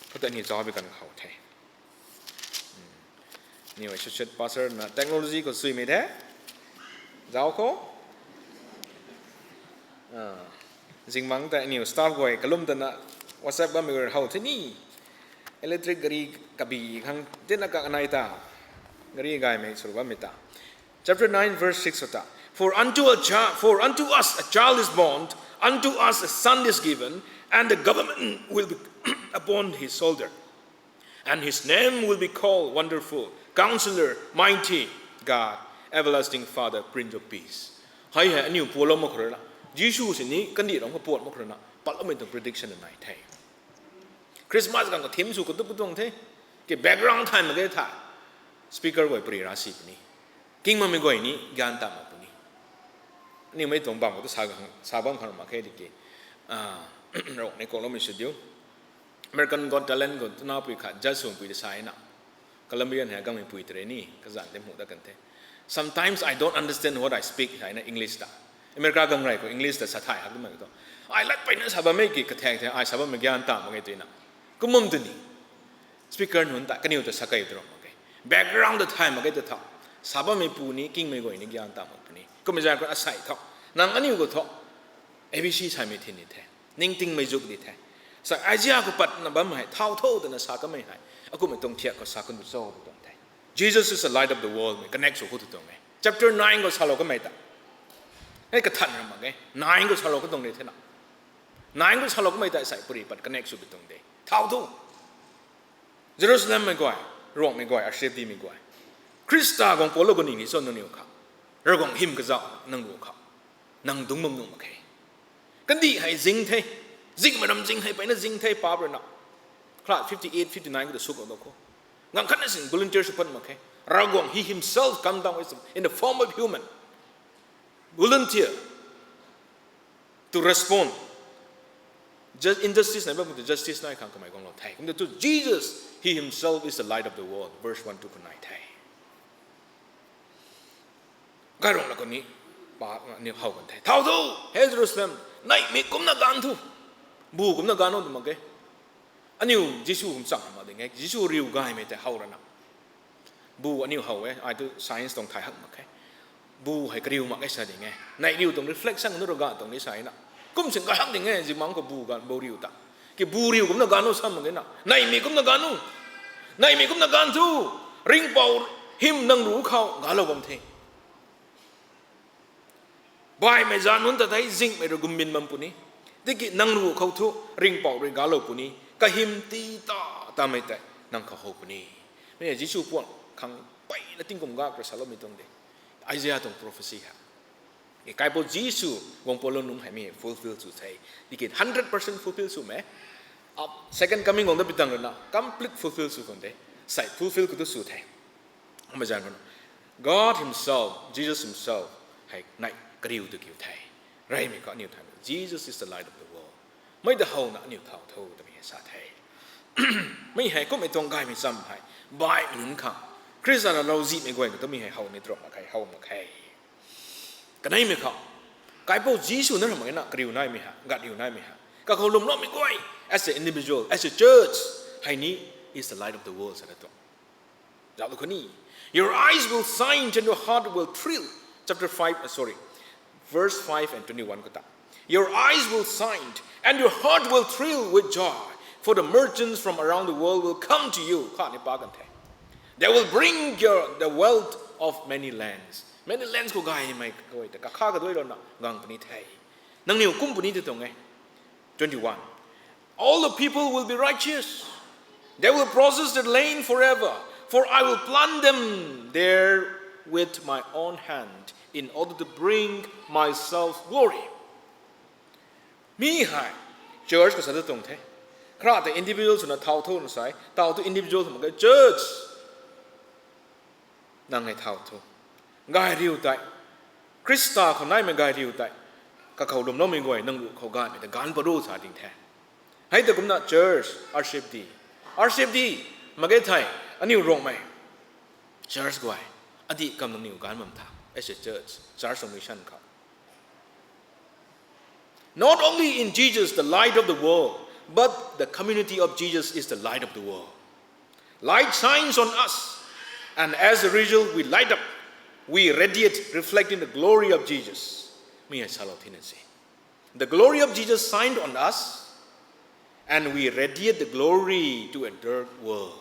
Khou ta ni zauc bi kan khou the. Aniu associate pastor na technology khou suimei the. Zauc khou. Zingbangc tei aniu staff guay kalum tana WhatsApp bammei guay how the ni. Electric gari kabi khang tina kak anai ta. Gari gaymei sw bammei ta. Chapter nine, verse six ta. For unto a child, for unto us a child is born, unto us a son is given, and the government will be upon his shoulder. And his name will be called Wonderful, Counselor, Mighty God, Everlasting Father, Prince of Peace. Hei hei aniu pualou mak khou rui na, Jisu sini kandih ram khou puat mak khou rui na patloumei tuang prediction nai the. Christmas ganv ka theme sw katup katuang the. Ki background thay mak ge tha. Speaker guay pari ra si puni. King makmei guay ni gyan ta mak puni. Aniu mei tuang bam khou tu sa bam khang mak khe di ki. Rok ni koloumei sw diu. American Got Talent khou tuna pui khat judge swpui ta sa na. Colombian hei gangmei pui tei ni kazanc tei mu dat kan the. Sometimes I don't understand what I speak sa na English ta. America gang rei khou English ta sa thay hak tumei tu. Ai lat peyna sa bammei ki kathek the, ai sa bammei gyan ta mak ge tui na. Kum bam tu ni. Speaker nunc ta kaniw ta sa kei tu ram mak ge. Background ta thay mak ge tu tha. Sa bammei pu ni kingmei guay ni gyan ta mak puni. Kummei zaeng khou asei thu, nang aniu khou thu A B C saimei thin ni the. Ningtingmei zuk di the. Sa Isaiah khou patna bam hei thau tho twna sa kamei hei, akumhmei tuang thiak khou sa kan tu cho tu tuang the. Jesus is the light of the world mei connect sw khou tu tuang e. Chapter nine khou salou kamei ta, hei kathan ram mak ge. Nine khou salou katuang ni the na. Nine khou salou kamei ta sei puri pat connect sw bi tuang de. Thau thu. Jerusalemmei guay, Ruangmei guay, Arshep dimei guay, Khrista guang pualou kani ni cho nangniw kha. Ravguangc hym kazauh nang ru kha. Nang dungc bam nuh mak khe. Kandih hei zing the. Zingmei ram zing hei peyna zing the pa rui na. Khat fifty eight, fifty nine khou ta suk lou khou. Ngang khatna sin volunteer sw pat mak khe. Ravguangc he himself come down in the form of human. Volunteer to respond. Injustice nai bam tu justice nai khang kamei guanglou the. Kum tu Jesus, he himself is the light of the world. Verse one to khou nai the. Gairung la khou ni, pa ni how kan the. Thau thu, he Jerusalem, neihmei kumcna ganv thu. Bu kumcna ganv o tu mak ge. Aniu Jisu kum chang mak ding e. Jisu riu gaymei tei how rana. Bu aniu how e, ai tu science tuang thay hak mak khe. Bu hei kariu mak e sa ding e. Neih riu tuang reflection nu rui ganv tuang ni sa na. Kum sin gay hak ding e, zimang khou bu ganv, bu riu ta. Ki bu riu kumcna ganv o sa mak ge na. Neihmei kumcna ganv o. Neihmei kumcna ganv thu. Ringhpouc hym nang ru khou galou bam the. Baihmei zanc nunc ta tei zinghmei rui gumbin bam puni. Tiki nang ru khou thu Ringhpouc rui galou puni. Kahym ti ta tamei tei nang khou how puni. Mei Jisu puan khang peyna tingkum gak rui saloumei tuang de. Isaiah tuang prophecy ha. Kaipouc Jisu guang pualou nunc hei mi fulfill sw the. Tiki hundred percent fulfill swmei. Second coming guang da pi tang rui na complete fulfill sw khang de. Sei fulfill khou tu sw the. Kumna zanc rui na, God himself, Jesus himself, hei neih kariu tu kiu the. Reymei khou aniu thay, Jesus is the light of the world. Mei ta howna aniu thau tho twmei hei sa the. Mei hei kummei tuang gaymei cham hei, baihmei nunc khang, Khrista na lou zihmei guay khou twmei hei how ni tu ram mak khe, how mak khe. Kaneimei khou, Kaipouc Jisu na ram mak na kariu naimei ha, gat riu naimei ha. Kakhou lwmloumei guay, as an individual, as a church, hei ni is the light of the world sa na tuang. Zauc lu khou ni, your eyes will shine and your heart will thrill. Chapter five, uh, sorry, verse five and twenty-one khou ta. Your eyes will shine and your heart will thrill with joy, for the merchants from around the world will come to you. Khatni pa kan the. They will bring your, the wealth of many lands. Many lands khou gaymei guay ta kakha kaduai louna gang puni the. Nangniw kum puni tu tuang e. Twenty-one. All the people will be righteous. They will possess the land forever, for I will plant them there with my own hand in order to bring myself glory. Mi hei church khou sa tu tuang the. Khara ta individual swna thau tho na sai, tau tu individual sw mak ge, church. Nang hei thau tho. Gay riu tei, Khrista khou naimei gay riu tei, kakhou lwmloumei guay nang ru khou ganvmei ta ganv paru sa ding the. Hei ta kumna church, R C F D, R C F D mak ge thei, aniu Ruangmei church guay, adih kam nangniw ganv bam tha, as a church, church tuang mission khou. Not only in Jesus, the light of the world, but the community of Jesus is the light of the world. Light shines on us. And as a result, we light up, we radiate, reflecting the glory of Jesus. Mi hei salou thina se. The glory of Jesus shined on us, and we radiate the glory to a dark world.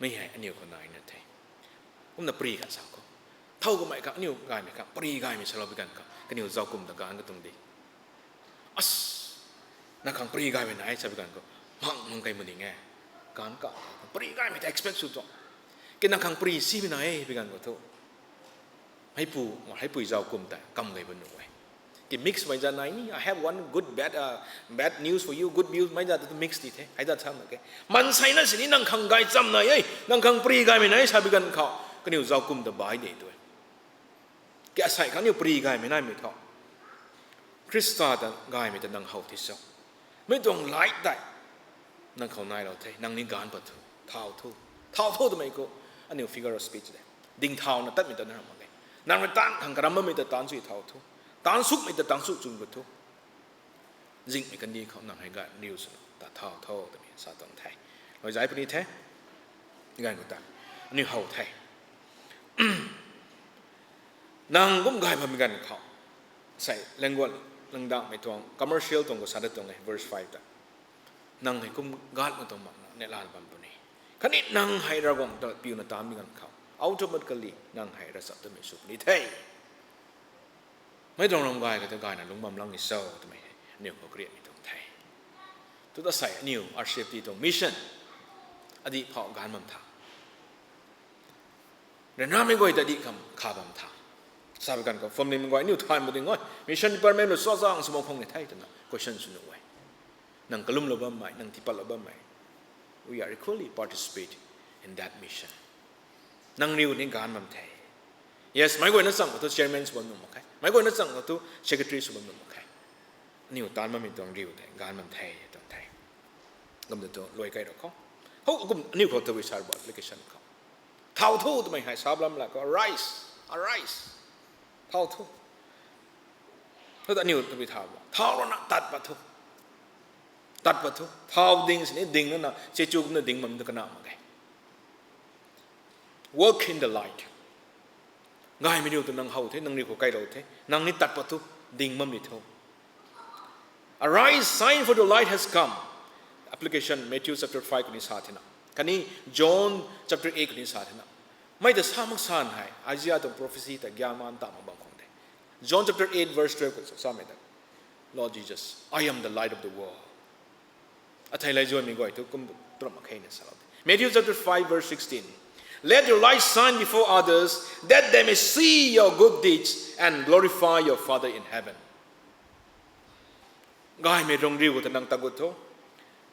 Mi hei aniu khou naina the. Kumna pari khat sa khou. Thow kamei kha, aniu gaymei kha, pari gaymei salou bi ganv kha. Kaniw zauc kum ta ganv katuang di. As, nang khang pari gaymei nai sa bi ganv khou. Mang, mang kai mu ding e. Ganv kha, pari gaymei ta expect sw tuang. Ki nang khang pari simei nai e bi ganv khou thu. Heipu, heipui zauc kum ta, kam gay ba nuh e. Ki mix mei zat nai ni, I have one good bad, uh, bad news for you, good news mei zat tu mix ti the, hei zat sa mak ke. Mansei na sini nang khang gay cham nai e, nang khang pari gaymei nai sa bi ganv khou, kaniw zauc kum ta bai de tu e. Ki asei khang niw pari gaymei naimei thu. Khrista ta gaymei ta nang how the so. Mi tuang light tei. Nang khou nailou the, nang ni ganv pat thu. Thau thu. Thau thu twmei khou. Aniu figure of speech de. Ding thauna tatmei ta na ram mak e. Nang rui taanv khang karam bammei ta taanv sw thau thu. Taanv sukmei ta taanv suk chwn gut thu. Zinghmei kandih khou nang hei ganv riu sw ta thau thu twmei sa tuang the. Loi zai puni the. Ganv khou ta. Aniu how the. Nang kum gay bammei ganv khou. Sei, language, langdakmei tuang, commercial tuang khou sa dat tuang e, verse five ta. Nang hei kum gatna tuang makna, neihla bam puni. Khatni nang hei Ravguangc ta piuna taanmei ganv khou. Automatically, nang hei ravchaptatmei sw puni the. Mei tuang ram gay kata gayna lungc bam lang ni so, twmei hei, aniu khou kariatmei tuang the. Tu ta sei, aniu, R C F T tuang mission. Adih phau ganv bam tha. Ryanramei guay ta dih kham kha bam tha. Sa bi ganv khou, family mei guay, aniu thay mak ding e. Mission department rui suazang sw mak khang ni the twna, question sw nuh e. Nang kalumlou bammei, nang tiipatlou bammei. We are equally participate in that mission. Nang riu ni ganv bam the. Yes, meic guayna chang khou thu chairman sw bam nuh mak khe. Meic guayna chang khou thu secretary sw bam nuh mak khe. Aniu taanv bammei tuang riu tei ganv bam the, tuang the. Kum ta tu luai kai rou khou. Hou, kum aniu khou tabui sa bo application khou. Thau thu twmei hei sa bam la khou, arise, arise. Thau thu. Thu ta aniu tabui thau bo. Thau rana tat pat thu. Tat pat thu. Thau ding sini ding na na, chechu kumna ding bam tu kana mak ge. Walk in the light. Gaymei riu tu nang how the, nang riu khou kailou the, nang ni tat pat thu, ding bam ni thu. Arise, shine, for the light has come. Application, Matthew chapter five kani sa thena. Khatni John chapter eight kani sa thena. Mei ta sa mak san hei, Isaiah tuang prophecy ta gyan man ta mak bam khang the. John chapter eight verse twelve khou samei ta. Lord Jesus, I am the light of the world. Athei lei zuanmei guay thu kum tu ram mak khe na salou the. Matthew chapter five verse sixteen. Let your light shine before others, that they may see your good deeds and glorify your Father in heaven. Gaymei tuang riu khou ta nang tagut tho.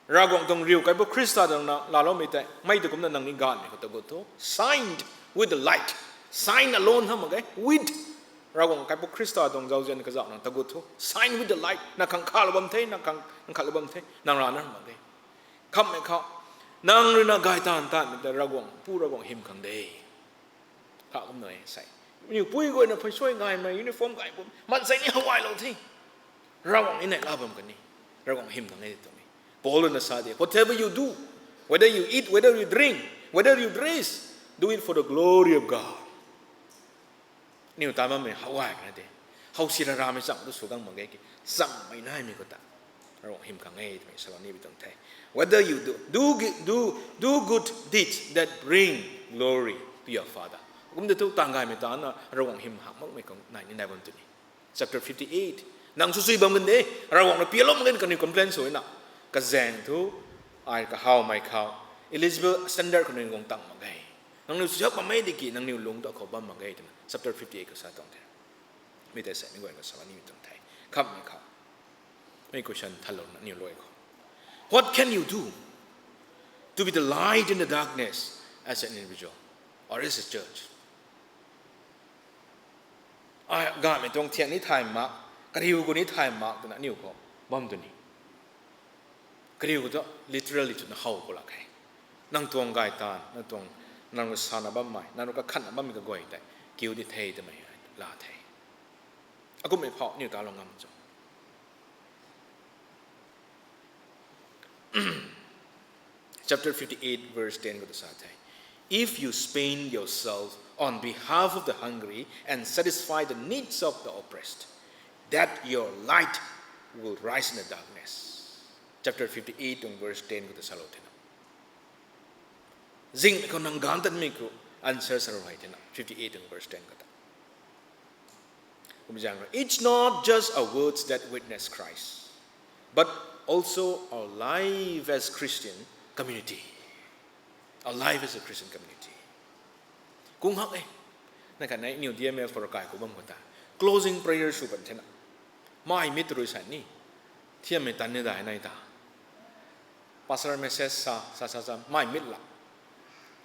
Ravguangc tuang riu kaipouc Khrista tuang na laaloumei tei mei tu kumna nang ni gaanvmei khou tagut tho. Shine with the light. Shine alone tha mak ge, with. Ravguangc kaipouc Khrista tuang zauzian kazauh nang tagut tho. Shine with the light. Nang khang khalou bam the, nang khang, nang khalou bam the, nang rana mak ge. Khamhmei khou nang rui na gay taanv taanvmei ta Ravguangc pu Ravguangc hym khang de. Kha kumna e sei. Niw pui guayna phay suai gaymei uniform gay bam maansei ni how gaylou the. Ravguangc ni neihla bam kani. Ravguangc hym khang e twmei Paul na sa de, whatever you do, whether you eat, whether you drink, whether you dress, do it for the glory of God. Niw ta bammei how gay na de. How si ra ramei chang tu sw gang mak ge ki. Changmei naimei khou ta Ravguangc hym khang e twmei salou ni bi tuang the. Whether you do, do, gi- do, do good deeds that bring glory to your Father. Kum de tu taanv gaymei ta na Ravguangc hym hak makmei khang nai ni nai bam tu ni. Chapter fifty-eight. Nang sw sui bam gan de, Ravguangc na pialou mak gan kaniw complain sw na. Kazaeng thu, ai kahawmei khou, Elizabeth standard khou nang guang tang mak ge. Nangniw sw yak bammei di ki, nangniw lung tu khou bam mak ge twna. Chapter fifty-eight khou sa tuang the. Mi tei sei mi guay khou salou ni mi tuang the. Khamhmei khou. Mi question thalou na niw luai khou. What can you do to be the light in the darkness as an individual or as a church? Ai, gaanvmei tuang thiak ni thay mak, kariu khou ni thay mak twna niw khou bam tu ni. Kariu khou tu literally twna how khou lak khe. Nang tuang gay taanv, nang tuang, nang rui sana bammei, nang rui kakhanna bammei kaguay tei kiu di the twmei la the. Akummei phau niw talou ngam cho. Chapter fifty-eight verse ten khou ta sa the. If you spend yourself on behalf of the hungry and satisfy the needs of the oppressed, that your light will rise in the darkness. Chapter fifty-eight tuang verse ten khou ta salou thena. Zingmei khou nang ganv tatmei khou answer sa rou hei thena. Fifty-eight tuang verse ten khou ta. Kum zaeng rui, it's not just our words that witness Christ, but also our life as Christian community. Our life as a Christian community. Kung hak e. Na khat nei niw D M F for kai khou bam khou ta. Closing prayer sw pan thena. Mai mit rui sa ni. Thiammei tan ni dai nai ta. Pastor message sa, sa, sa, sa, mai mit la.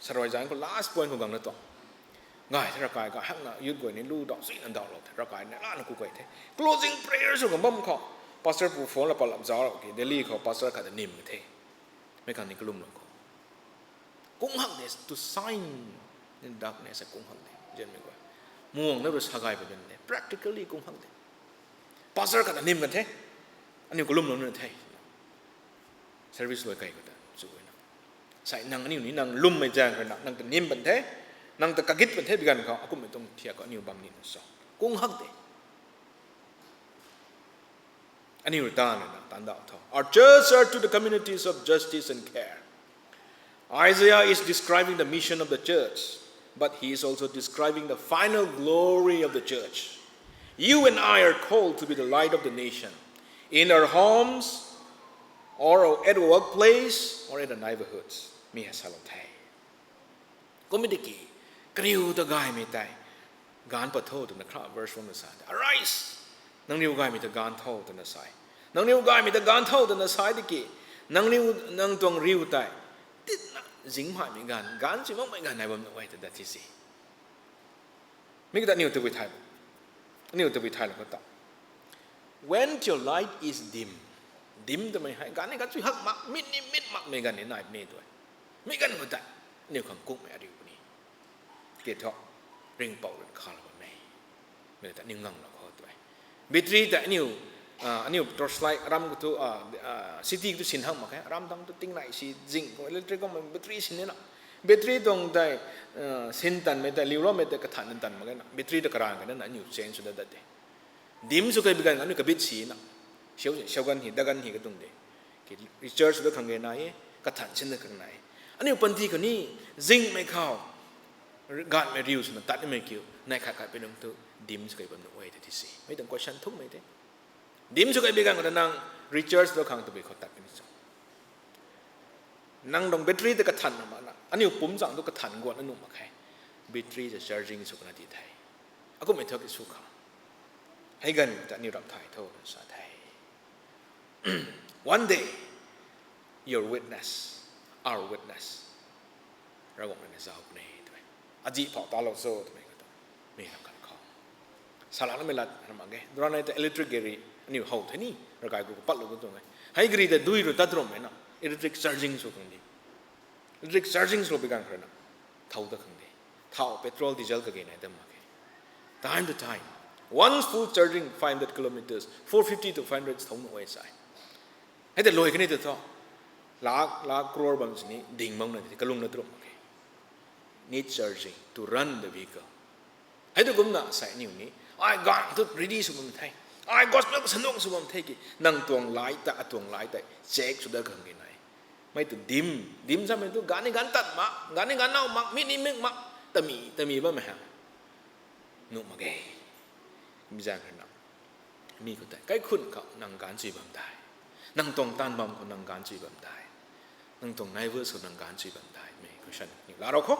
Sarui zang khou last point khou gang na tuang. Ngai the ravkai ka hak na youth guay ni lu dau, sui na dau lou the, ravkai na la na ku kai the. Closing prayer sw kan bam khou. Pastor pu phone la palap zau lou ki, Delhi khou pastor khat nim the. Mei khang ni kalum lou khou. Kung hak de, to shine in darkness, kung hak de. Jen mei guay. Muang na ru sa gay pa jen de. Practically kung hak de. Pastor khat nim kan the. Aniu kalum lou na the. Service luai kai khou ta, sw na. Sai nang aniu ni nang lwmmei zaeng rui na, nang ta nim pan the, nang ta kagit pan the, bi ganv khou, akumhmei tuang thiak khou aniu bam ni na so. Kung hak de. Aniu rui ta na, na, tan dau tho. Our church are to the communities of justice and care. Isaiah is describing the mission of the church, but he is also describing the final glory of the church. You and I are called to be the light of the nation, in our homes, or at workplace, or in the neighborhoods. Mi hei salou the. Kum tiki, kariu ta gaymei tei, ganv pat tho twna khra verse one sa de. Arise! Nangniw gaymei ta ganv tho twna sa e. Nangniw gaymei ta ganv tho twna sa e tiki, nangniw, nang tuang riu tei, titna zingmei ganv, ganv si makmei ganv nai bam nuh e ta dat thi si. Mi kata aniu tabui thay, aniu tabui thaylou khou ta. When your light is dim, dim twmei hei, ganv ni ganv chui hak mak, mit ni mit makmei ganv ni nai puni tu e. Mi ganv khou ta, aniu khang kukmei ariu puni. Ke thu, ringhpouc rui khalou bammei. Mi ta aniu nganglou khou tu e. Battery ta aniu, ah, aniu torchlight aram khou tu, ah, ah, city khou tu sin hak mak khe, aram tang tu tingnai si zing khou electric kummei battery sin nina. Battery tuang tei, ah, sin tanmei tei, liuloumei tei kathan tan mak khe na. Battery ta karan khe na, aniu change sw dat dat de. Dim sw kai bi ganv aniu kabit si na. Siu, siu ganv hi, dat ganv hi katuang de. Ki recharge sw dat khang ge nai e, kathan sin dat khang nai e. Aniu panty khou ni, zingmei khou, ganvmei riu swna tat nimei kiu, nai khat khat pi nung tu, dim sw kai bam nuh e ta thi si. Mei tuang question thukmei the. Dim sw kai bi ganv khou ta nang recharge dat khang tabui khou tat puni cho. Nang tuang battery ta kathan na mak na, aniu pumcchang tu kathan guatna nuh mak khe. Battery ta charging sw kana ti the. Akummei thu ki sw khang. Hei ganv ta aniu rap thay tho sa the. One day, your witness, our witness, Ravguangc rui na zauc puni tw e. Azi phou talou cho twmei khou ta, mi lam kan khou. Salana mei lat na mak ge. Duran nai ta electric gari aniu how the ni, ravkai gu patlou gu tuang e. Hei gari ta dui rui tat rom e na, electric charging sw khang di. Electric charging sw bi ganv khou rui na, thau dat khang de. Thau, petrol, diesel kage nai dat mak khe. Time to time, one full charging five hundred kilometers, four fifty to five hundred thau nuh e sa e. Hei ta luai kani ta thu, lakh, lakh, crore bam sini ding bam na ti kalung na drop mak khe. Need charging to run the vehicle. Hei tu kumna sai niw ni, ai ganv thu ready sw bam the, ai gospel kasanduang sw bam the ki, nang tuang light ta, atuang light tei check sw dat khang ge nai. Mei tu dim, dim samei tu ganv ni ganv tat mak, ganv ni ganv nau mak, mi ni mik mak, tami, tami bammei ha. Nuh mak ge. Mi zaeng rui na, mi khou tei, kaikhun khou nang ganv chui bam tei, nang tuang taanv bam khou nang ganv chui bam tei, nang tuang neighbors khou nang ganv chui bam tei, mei question ni laa rou khou.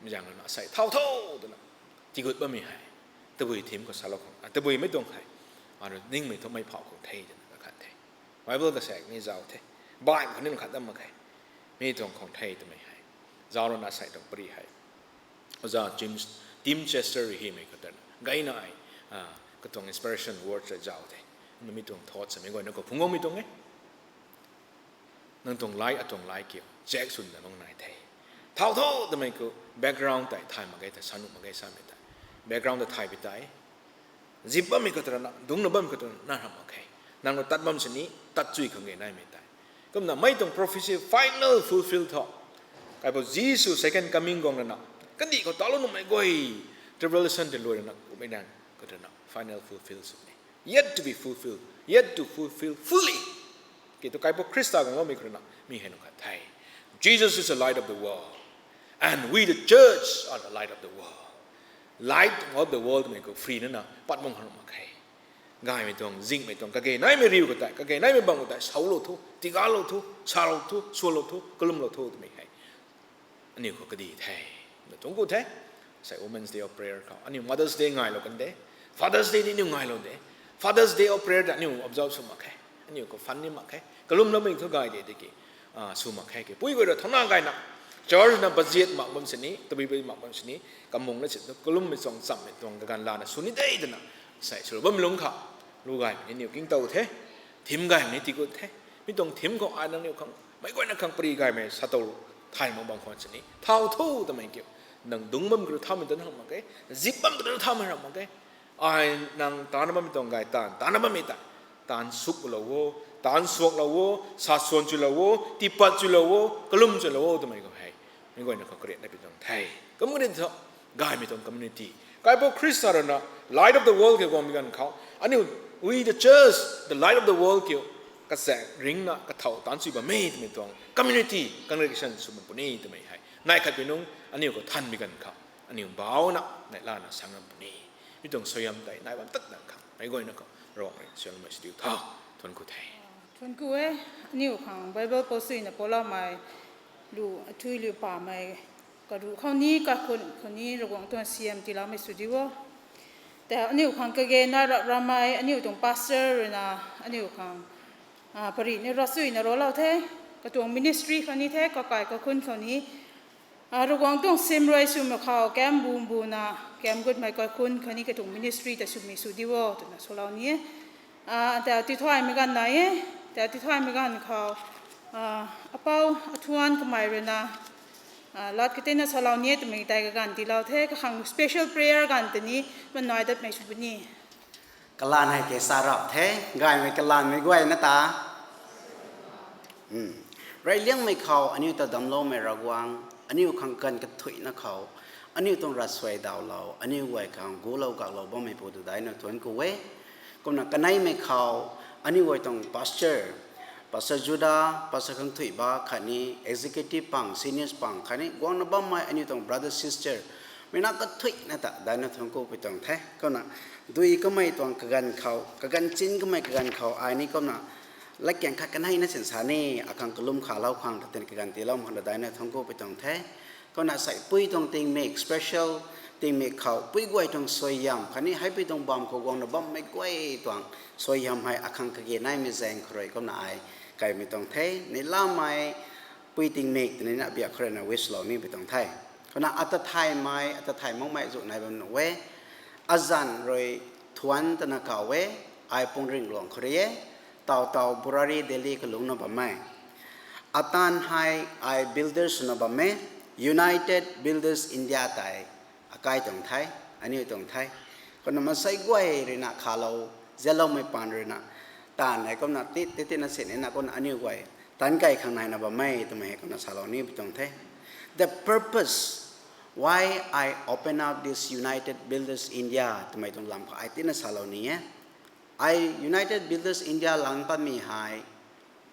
Mi zaeng rui na sai thau tho twna, tigut bammei hei, tabui thim khou salou khou, a, tabuimei tuang hei, a, ningmei thu mei phau khou the twna kakhan the. Bible kasaek ni zauc the. Bible khou ni khat dam mak khe. Mi tuang khang the twmei hei, zauc rou na sai tuang pari hei, oja James, Tim Chester rui hymei khou ta, gayna ai, a, katuang inspiration word sa zauc the. Kumna mi tuang thought samei guayna khou phungc guangmei tuang e. Nang tuang light, atuang light kiu check swna bam nai the. Thau tho twmei khou background tei thay mak ge, tei sa nuh mak ge samei tei, background ta thay pi tei, zip bammei khou ta rana, dungcna bammei khou ta rana ram mak khe. Nang rui tat bam sini tat chui khang ge naimei tei. Kumna mei tuang prophecy final fulfill tho. Kaipouc Jisu second coming guang rana, kandih khou talou nuhmei guay, tribulation tei luai rana kummei nang khou rana final fulfill sw ni. Yet to be fulfilled, yet to fulfill fully. Ki tu Kaipouc Khrista guang loumei khou rana mi hei nunc khat the. Jesus is the light of the world, and we the church are the light of the world. Light of the world twmei khou free nana pat bam khang mak khe. Gaymei tuang, zinghmei tuang, kage naimei riu khou tei, kage naimei bam khou tei, saulou thu, tigalou thu, salou thu, sualou thu, kalumlou thu twmei hei aniu khou kadi the, na tuang ku the. Sei Women's Day of Prayer khou aniu Mother's Day ngailou kan de, Father's Day ni aniu ngailou de. Father's Day of Prayer ta aniu observe sw mak khe, aniu khou fun ni mak khe, kalumloumei thu gay de tiki sw mak khe. Kipui guay rui thouna gayna, church na budget mak bam sini, tabui bui mak bam sini, kamung na sin tu kalummei tuang chammei tuang kaganv lana sw ni de twna sei swlou bammei lungc kha, lu gaymei ni aniu kingtow the, theme gaymei ni tigut the. Mi tuang theme khou ai nangniw khang meic guayna khang pary gaymei satow thay mak bam khwan sini thau tho twmei kiu. Nang dungc bam kru thaumei tana ram mak khe, zip bam kru thaumei ram mak khe. Ai nang tana bammei tuang gay taanv, tana bammei ta, taanv suklou o, taanv suaklou o, sa suan chuilou o, tiipat chuilou o, kalum chuilou o twmei khou hei meic guayna khou kariatna pi tuang the. Kum kani thu, gaymei tuang community, Kaipouc Khrista rui na light of the world kiu guangmei ganv khou aniu, we the church, the light of the world kiu kachaeng ringna kathau taanc chui bammei twmei tuang community, congregation sw bam puni twmei hei nai khat pi nungc aniu khou thanmei ganv khou aniu bauna neihlana sang ram puni. Mi tuang suaihiam tei nai bam tat dang khang meic guayna khou Ravguangc rui suaihiammei sw diu tha. Thuanc ku the. Thuanc ku e. Aniu khang Bible pou suina pouloumei, lu athui liu pamei, karuh khou ni, kakhun khou ni Ravguangc tuang siam tiiloumei sw diu o. Tei aniu khang kage na rap ramei aniu tuang pastor rui na aniu khang pary ni ravsuina raclou the. Katuang ministry khou ni the, kakai kakhun khou ni Ravguangc tuang sim rui swmei khou kam bu mbuna, kam gutmei kakhun khou ni katuang ministry ta swmei sw diu o twna salou ni e. Tei tithaymei ganv nai e. Tei tithaymei ganv khou apou Athuan kamei rui na lat katina salou ni e twmei tei kaganv tiilou the. Kakhang special prayer ganv ta ni manai datmei sw puni. Kalanv hei ke sa rap the, gaymei kalanvmei guayna ta. Reyliangmei khou aniu ta damcloumei Ravguangc, aniu khang ganv kathuicna khou aniu tuang ravsuai dawlou, aniu guay khang gulou kaklou bammeipu ta daihna thuanc ku e. Kumna kaneimei khou aniu guay tuang pastor, Pastor Juda, Pastor Khangthuiba khatni executive pang, seniors pang khatni guangna bammei aniu tuang brother sister mei na kathuicna ta daihna thuanc ku pi tuang the. Kumna dui kamei tuang kaganv khou, kaganv chin kamei kaganv khou ai ni kumna latkaeng khat kaneina sin sa ni, akhang kalum khalou khang ta tin kaganv tiilou khang ta daihna thuanc ku pi tuang the. Kumna seipui tuang tingmik, special tingmik khou pui guay tuang suaihiam khatni heipui tuang bam khou guangna bammei guay tuang suaihiam hei akhang kage naimei zaeng khou rui kumna ai kaimei tuang the. Neilamei pui tingmik twni na biak khou rui na wish lou ni pi tuang the. Kumna ata thaymei, ata thay makmei zu nai bam nuh e. Azanc rui Thuan twna kaw e, ai Pungring luang khou rui e, taw taw Burari Delhi kalungcna bam e. Atan hei ai builder swna bam e, United Builders India tei akai tuang the, aniu tuang the. Kumna maansei guay rui na khalou, zialoumei paan rui na, taanv hei kumna tit tit tit na sin na kumna aniu guay taanc kai khang naina bam e twmei hei kumna salou ni pi tuang the. The purpose why I open up this United Builders India twmei tuang lam khou ai tina salou ni e. Ai United Builders India lang patmei hei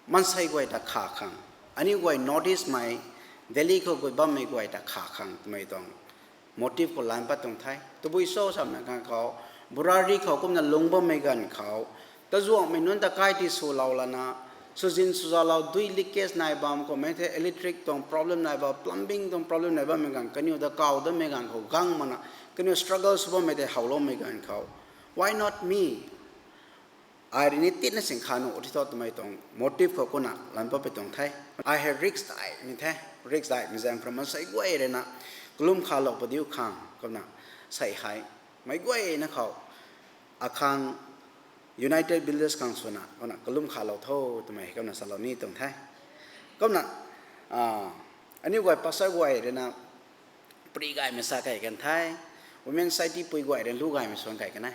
maansei guay ta kha khang, aniu guay North East mei, Delhi khou gut bammei guay ta kha khang twmei tuang motive khou lan pat tuang the. Tabui cho samna ganv khou, Burari khou kumna lungc bammei ganv khou, tazuanghmei nunc ta kai ti swlou lana, swzin swzalou dui leakage nai bam khou mei the, electric tuang problem nai bam, plumbing tuang problem nai bammei ganv kaniw ta kaw dammei ganv khou gang mana, kaniw struggle sw bammei tei howloumei ganv khou, why not me? Ai rui ni titna sing kha nuh ti thu twmei tuang motive khou kumna lan pat pi tuang the. Ai hei risk daihmei the, risk daihmei zaeng khou maansei guay rui na kalum khalou padiu khang kumna sei hei meic guayna khou akhang United Builders khang swna kumna kalum khalou tho twmei kumna salou ni tuang the. Kumna aniu guay pastor guay rui na pary gaymei sa kai kan the, Women Society pui guay rui lu gaymei suan kai kan e.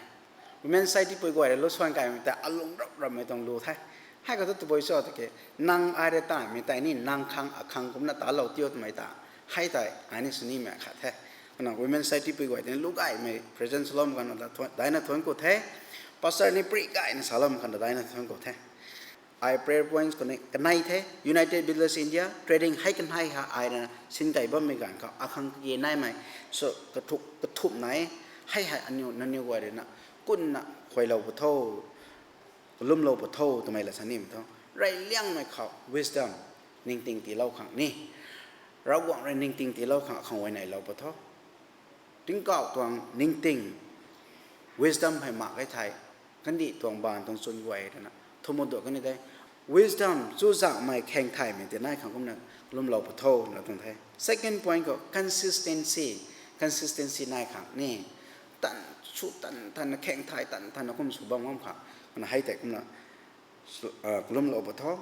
Women Society pui guay rui lu suan kaimei ta alung rap rapmei tuang lu the. Hei khou thu tabui cho tiki, nang ai rui taimei tei ni nang khang akhang kumna talou tiu twmei ta. Hei tei ai ni sw nimei khat the. Kumna Women Society pui guay tei ni lu gaymei present saloumei khang ta daina thuanc ku the. Pastor ni pray gayna saloumei khang ta daina thuanc ku the. Ai prayer points khou ni kanei the, United Believers India, trading hei kanei ha ai rui na sin kai bammei ganv khou akhang kage naimei, so, kathumh nai, hei hei aniu nangniw guay rui na, kumna khuaylou pw tho, kalumlou pw tho twmei la sa nimei thu, reyliangmei khou wisdom, ningting tiilou khang ni, Ravguangc rui ningting tiilou khang akhang guay neilou pw tho. Tingkauh tuang ningting, wisdom hei mak e thei, kandih tuang baanv tuang chwn guay rui na thumh duak kani tei, wisdom chuzaenghmei khaeng thaymei ti nai khang kumna kalumlou pw tho na tuang the. Second point khou consistency, consistency nai khang ni, tan sw tan tanna khaeng thay tan tanna kum sw bam ngam khang, kumna hei tei kumna kalumlou pw tho.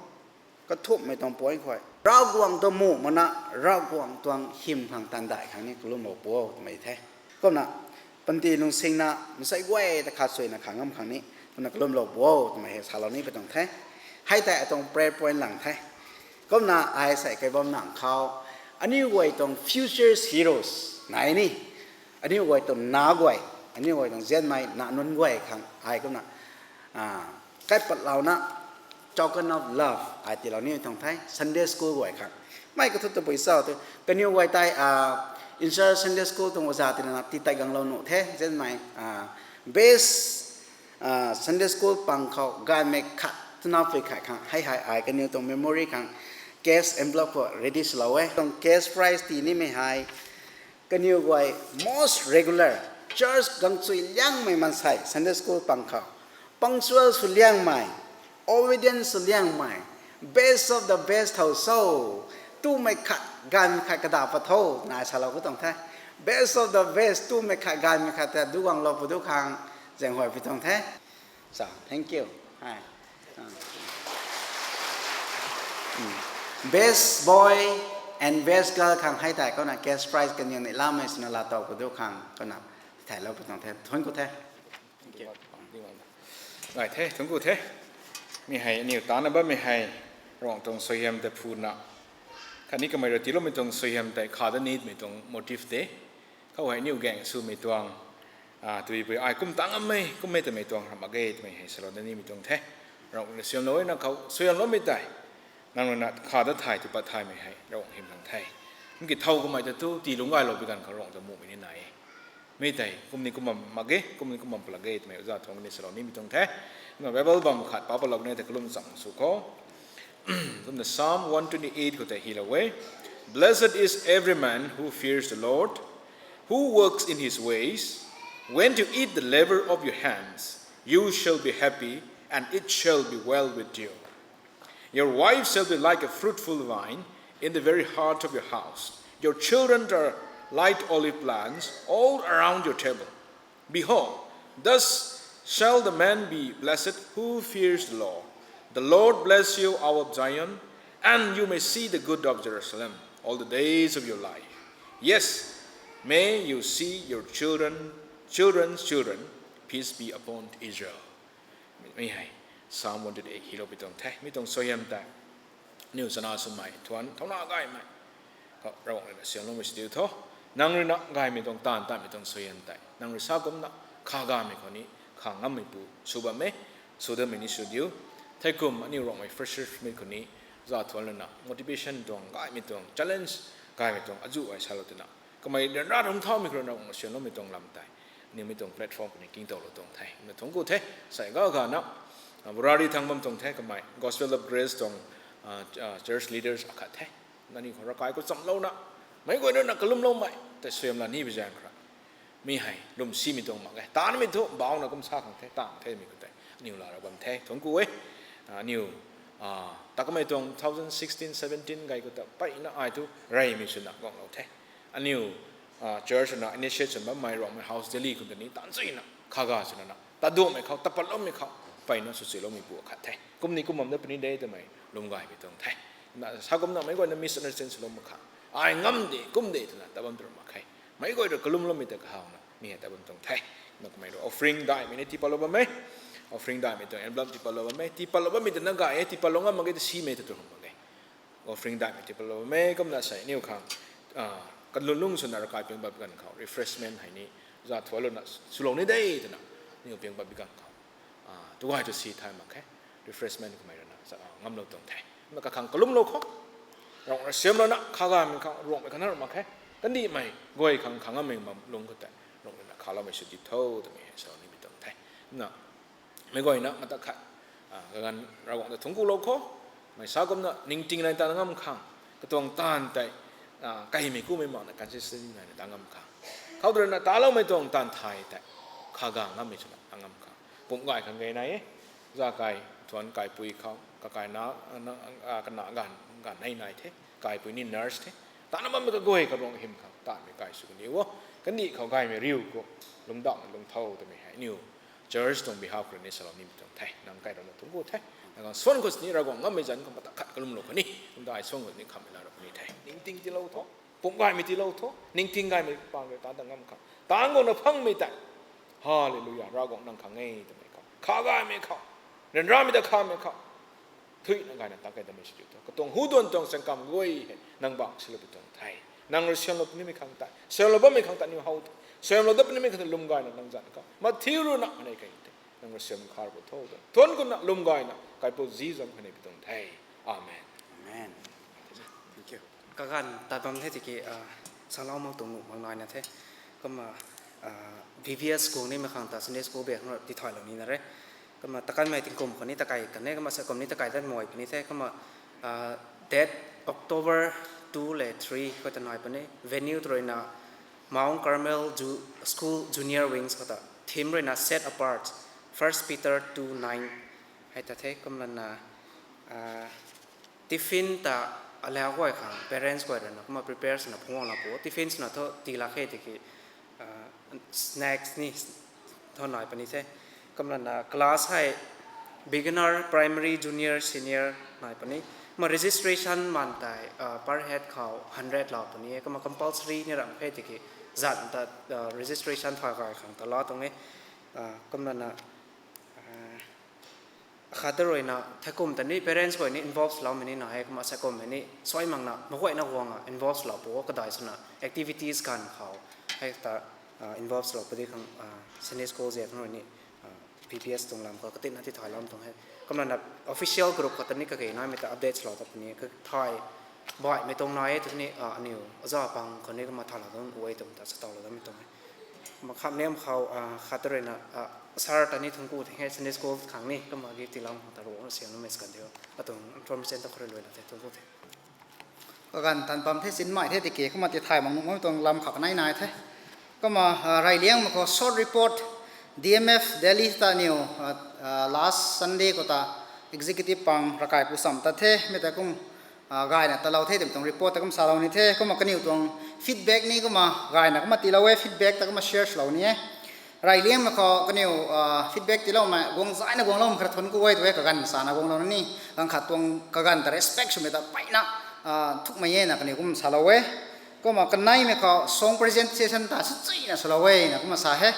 Kathumhmei tuang point khou, Ravguangc tuang muh mana, Ravguangc tuang hym khang tandai khang ni kalumlou pw o twmei the. Kumna, panty lungsingna, masei guay ta khat suina khang ngam khang ni, kumna kalumlou pw o twmei hei salou ni pw tuang the. Hei tei atuang prayer point lang the. Kumna ai sei kai bam nang khou, aniu guay tuang future heroes nai ni, aniu guay tuang na guay, aniu guay tuang zianmei na nunc guay khang ai kumna kaipatlouna, token of love ai tiilou ni tuang the, Sunday school guay khang. Mei kathu tabui cho tw, kaniw guay tei, in-charge Sunday school tuang oja tina na ti tei ganglou nuh the, zianmei, best Sunday school pang khou ganvmei khat twna pui khat khang hei hei ai kaniw tuang memory khang cash envelope khou ready swlou e. Tuang cash prize tii nimei hei, kaniw guay most regular, church gangchui liangmei maansei, Sunday school pang khou punctual sw liangmei, obedient sw liangmei, best of the best thow so, tumei khat ganvmei khat kada pat tho twna salou ku tuang the. Best of the best, tumei khat ganvmei khat ta duganglou pw du khang zaenghuay pw tuang the. So, thank you. Best boy and best girl khang hei tei kumna cash prize kaniw ni lamei swna laatow pw du khang kumna thaylou pw tuang the. Thuanc ku the. Ngai the, thuanc ku the. Mi hei aniw tana bammei hei, Ravguangc tuang suaihiam ta phuna, khatni kamei rui tiiloumei tuang suaihiam tei kha da nimei tuang motive de. Khou hei aniw gaeng swmei tuang, twpui ai kum tang ngammei kummei twmei tuang ramh mak ge twmei hei salou da nimei tuang the. Ravguangc rui suaihiamlou na khou suaihiamloumei tei, nang rui na kha da thay ti pat thaymei hei Ravguangc hym khang the. Miki thow kamei ta tu tii lungc gaylou pi ganv khou Ravguangc ta muhmei ni nai e. Mi tei kum ni kum bam mak ge, kum ni kum bam pw lak ge twmei oja thuanc ni salou nimei tuang the. Na Bible bam khat pa patlou ni tei kalum cham sw khou, kumna Psalm one twenty-eight khou tei hylou e. Blessed is every man who fears the Lord, who works in his ways. When you eat the labor of your hands, you shall be happy, and it shall be well with you. Your wife shall be like a fruitful vine in the very heart of your house. Your children are like olive plants all around your table. Behold, thus shall the man be blessed who fears the Lord. The Lord bless you out of Zion, and you may see the good of Jerusalem all the days of your life. Yes, may you see your children, children's children. Peace be upon Israel. Mi hei Psalm one twenty-eight hylou pi tuang the. Mi tuang suaihiam tei aniw chana swmei thuanc thauna gaymei khou Ravguangc rui na suaihiamloumei sw diu tho. Nang rui na gaymei tuang taanv tatmei tuang suaihiam tei nang rui sa kumcna kha gamei khou ni kha ngammeipu sw bam e. Sw damei ni sw diu. Theikum aniw Rongmei Freshers' Meet khou ni oja thuanc lana motivation tuang gaymei tuang challenge gaymei tuang azuh ai salou twna kamei ryanra rungc thaumei khou rui na Ravguangc suaihiamloumei tuang lam tei aniw mi tuang platform khou ni kingtowlou tuang the. Na thuanc ku the. Sai ga gana Burari thang bam tuang the kamei Gospel of Grace tuang church leaders akhat the. Nangniw khou ravkai khou chamlouna meic guay rui na kalumloumei tei suaihiam la ni bi zaeng khou rui mi hei lwmsimei tuang mak e. Taanmei thu bauna kum sa khang the, taanv themei khou tei aniw la ra bam the. Thuanc ku e. Aniw takamei tuang two thousand sixteen seventeen gay khou ta mpeyna ai thu reymei swna guanglou the. Aniw church na initiate sw bammei Rongmei House Delhi khou ta ni taanchuina khaga swna na taduakmei khou tapatloumei khou mpeyna swchuloumeipu akhat the. Kum ni kum bam da puni de twmei lwm gaymei tuang the. Na sa kumna meic guayna misunderstand swlou mak khang ai ngam de kum de twna tat bam tu mak khe. Meic guay rui kalumloumei ta kahawna mi hei tat bam tuang the. Na kamei rui offering daihmei ni tiipatlou bam e. Offering daihmei tuang envelope tipatlou bam e, tipatlou bammei ta na gay e, tipatlou ngam mak ge ta simei ta tu mak ge. Offering daihmei tipatlou bam e, kumna sei aniu khang, kalun lung swna ravkai ping bam ganv khou refreshment hei ni, za thualouna swlou ni de twna, aniu ping bam ganv khou, tu gay tu si thay mak khe, refreshment kamei ruina sa ngamlou tuang the. Kumna kakhang kalumlou khou, Ravguangc rui siamlouna kha gaymei khang Ruangmei khang na mak khe, kandihmei guay khang khangammei bam lung khou tei, Ruangmei ruina khaloumei sw di tho twmei hei salou nimei tuang the. Kumna meic guayna mata khat, kaganv Ravguangc ta thungc kulou khou, mei sa kumna ningting nai ta ngam khang, katuang taanv tei, kaimei kumei makna consistency naina ta ngam khang, khou ruina taloumei tuang taanv thay tei kha ga ngammei swna ta ngam khang pumc gay khang gay nai e. Za kai thuanc kaipui khou kakai na, kana ganv, ganv nei nai the, kaipui ni nurse the, tana bammei kaguay karuang hym khang taanvmei kai sw kaniw o, kandih khou gaymei riu khou lungdauhna lung tho twmei hei aniu church tuang behalf khou rui ni salou nimei tuang the. Nang kai rana thungc ku the. Nang khang swan khou sini Ravguangc ngammei zanc khou mata khat kalumlou kani, kumta ai swan khou sini khammei la rap ni the. Ningting tiilou tho, pumc gaymei tiilou tho, ningting gaymei pang rui ta ta ngam khang, tang guangna phangmei tei, Hallelujah, Ravguangc nang khang e twmei khou, kha gaymei khou, ryanramei ta khamei khou, thuina gayna ta kai damei sw di tho. Katuang hu duan tuang changkam guay hei nang bang silou pi tuang the. Nang rui siamlou punimei khang tei, siamlou bammei khang tei aniu how the, siamlou dat punimei khang tei lwm gayna nang zanc khou mathiu ruina anei kai the. Nang rui siam khar bo tho ta thuanc kumna lwm gayna kaipouc zizam kha nei pi tuang the. Amen. Kaganv tat bam the tiki, salou mak tuang nuh mak naina the. Kumna, V B S guang nimei khang ta Sunday school bak khang tithaylou nina re. Kumna takanmei tingkum khou ni takai kan e, kumna sa kum ni takai dat mei puni the. Kumna, date October two le three khou ta nai puni. Venue tu ruina Mount Carmel Ju-, School Junior Wings khou ta. Theme ruina Set Apart, First Peter two nine. Hei ta the. Kumlana, tiffin ta alau guay khang parents guay ruina kumna prepare swna phungc guang la pu. Tiffin swna thu tii lak khe tiki, snacks ni thu nai puni the. Kumlana class hei beginner, primary, junior, senior nai puni. Kumna registration man tei, per head khou hundred lou puni e. Kumna compulsory ni ram khe tiki zan ta, registration thay gay khang ta la tuang e. Kumlana, khat ta ruina theikum ta ni parents guay ni involve swloumei ni na hei kumna sa kummei ni suai makna meic guayna guangna involve swlou pu o, kadai swna activities ganv khou hei ta involve swlou pudi khang, Sunday school zia khang rui ni, V B S tuang lam khou katinna tithaylou tuang he. Kumlana official group khou ta ni kage naimei ta update swlou ta puni ka thay baihmei tuang nai e tw ni, aniu aza pang khou ni kumna thalou dam ku e twmei ta sa tawlou dammei tuang e. Kumna khamniam khou, khat ta ruina, sir ta ni thungc ku the he Sunday school khang ni kumna gi tiilam khang ta Ravguangc rui siam numei skan diu. Atuang information ta khou rui luaina the, thungc ku the. Kaganv tan bam the, sinmei the tiki kumna tithay mak nuh makmei tuang lam khou kanei nai the. Kumna, reyliangmei khou short report, D M F Delhi ta aniu, last Sunday khou ta executive pang ravkai pu sam ta the, mei ta kum, gayna talou the twmei tuang report ta kum salou ni the. Kumna kaniw tuang feedback ni kumna gayna kumna tiilou e, feedback ta kumna share swlou ni e. Reyliangmei khou kaniw, feedback tiiloumei guang zayna guangloumei khat thuanc ku e tw e, kaganv sana guanglou ni, ganv khat tuang kaganv ta respect swmei ta peyna, thukmei e na kaniw kum salou e. Kumna kaneimei khou song presentation ta swchuina swlou e na kumna sa he.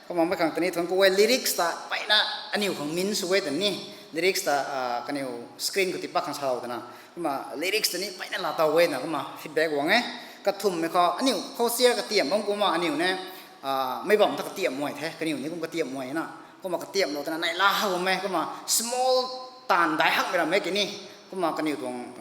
Kumna mei khang ta ni thuanc ku e, lyrics ta peyna aniu khang min sw e ta ni. Lyrics ta, kaniw screen khou tiipat khang salou twna. Kumna lyrics ta ni peyna laa taw e na kumna feedback guang e. Kathumhmei khou aniu khou share katiam bam kumna aniu ne, meic bam ta katiam muay the, kaniw ni kum katiam muay na. Kumna katiamlou twna neihla how bam e, kumna small taanv dai hakmei ram e kini. Kumna kaniw tuang,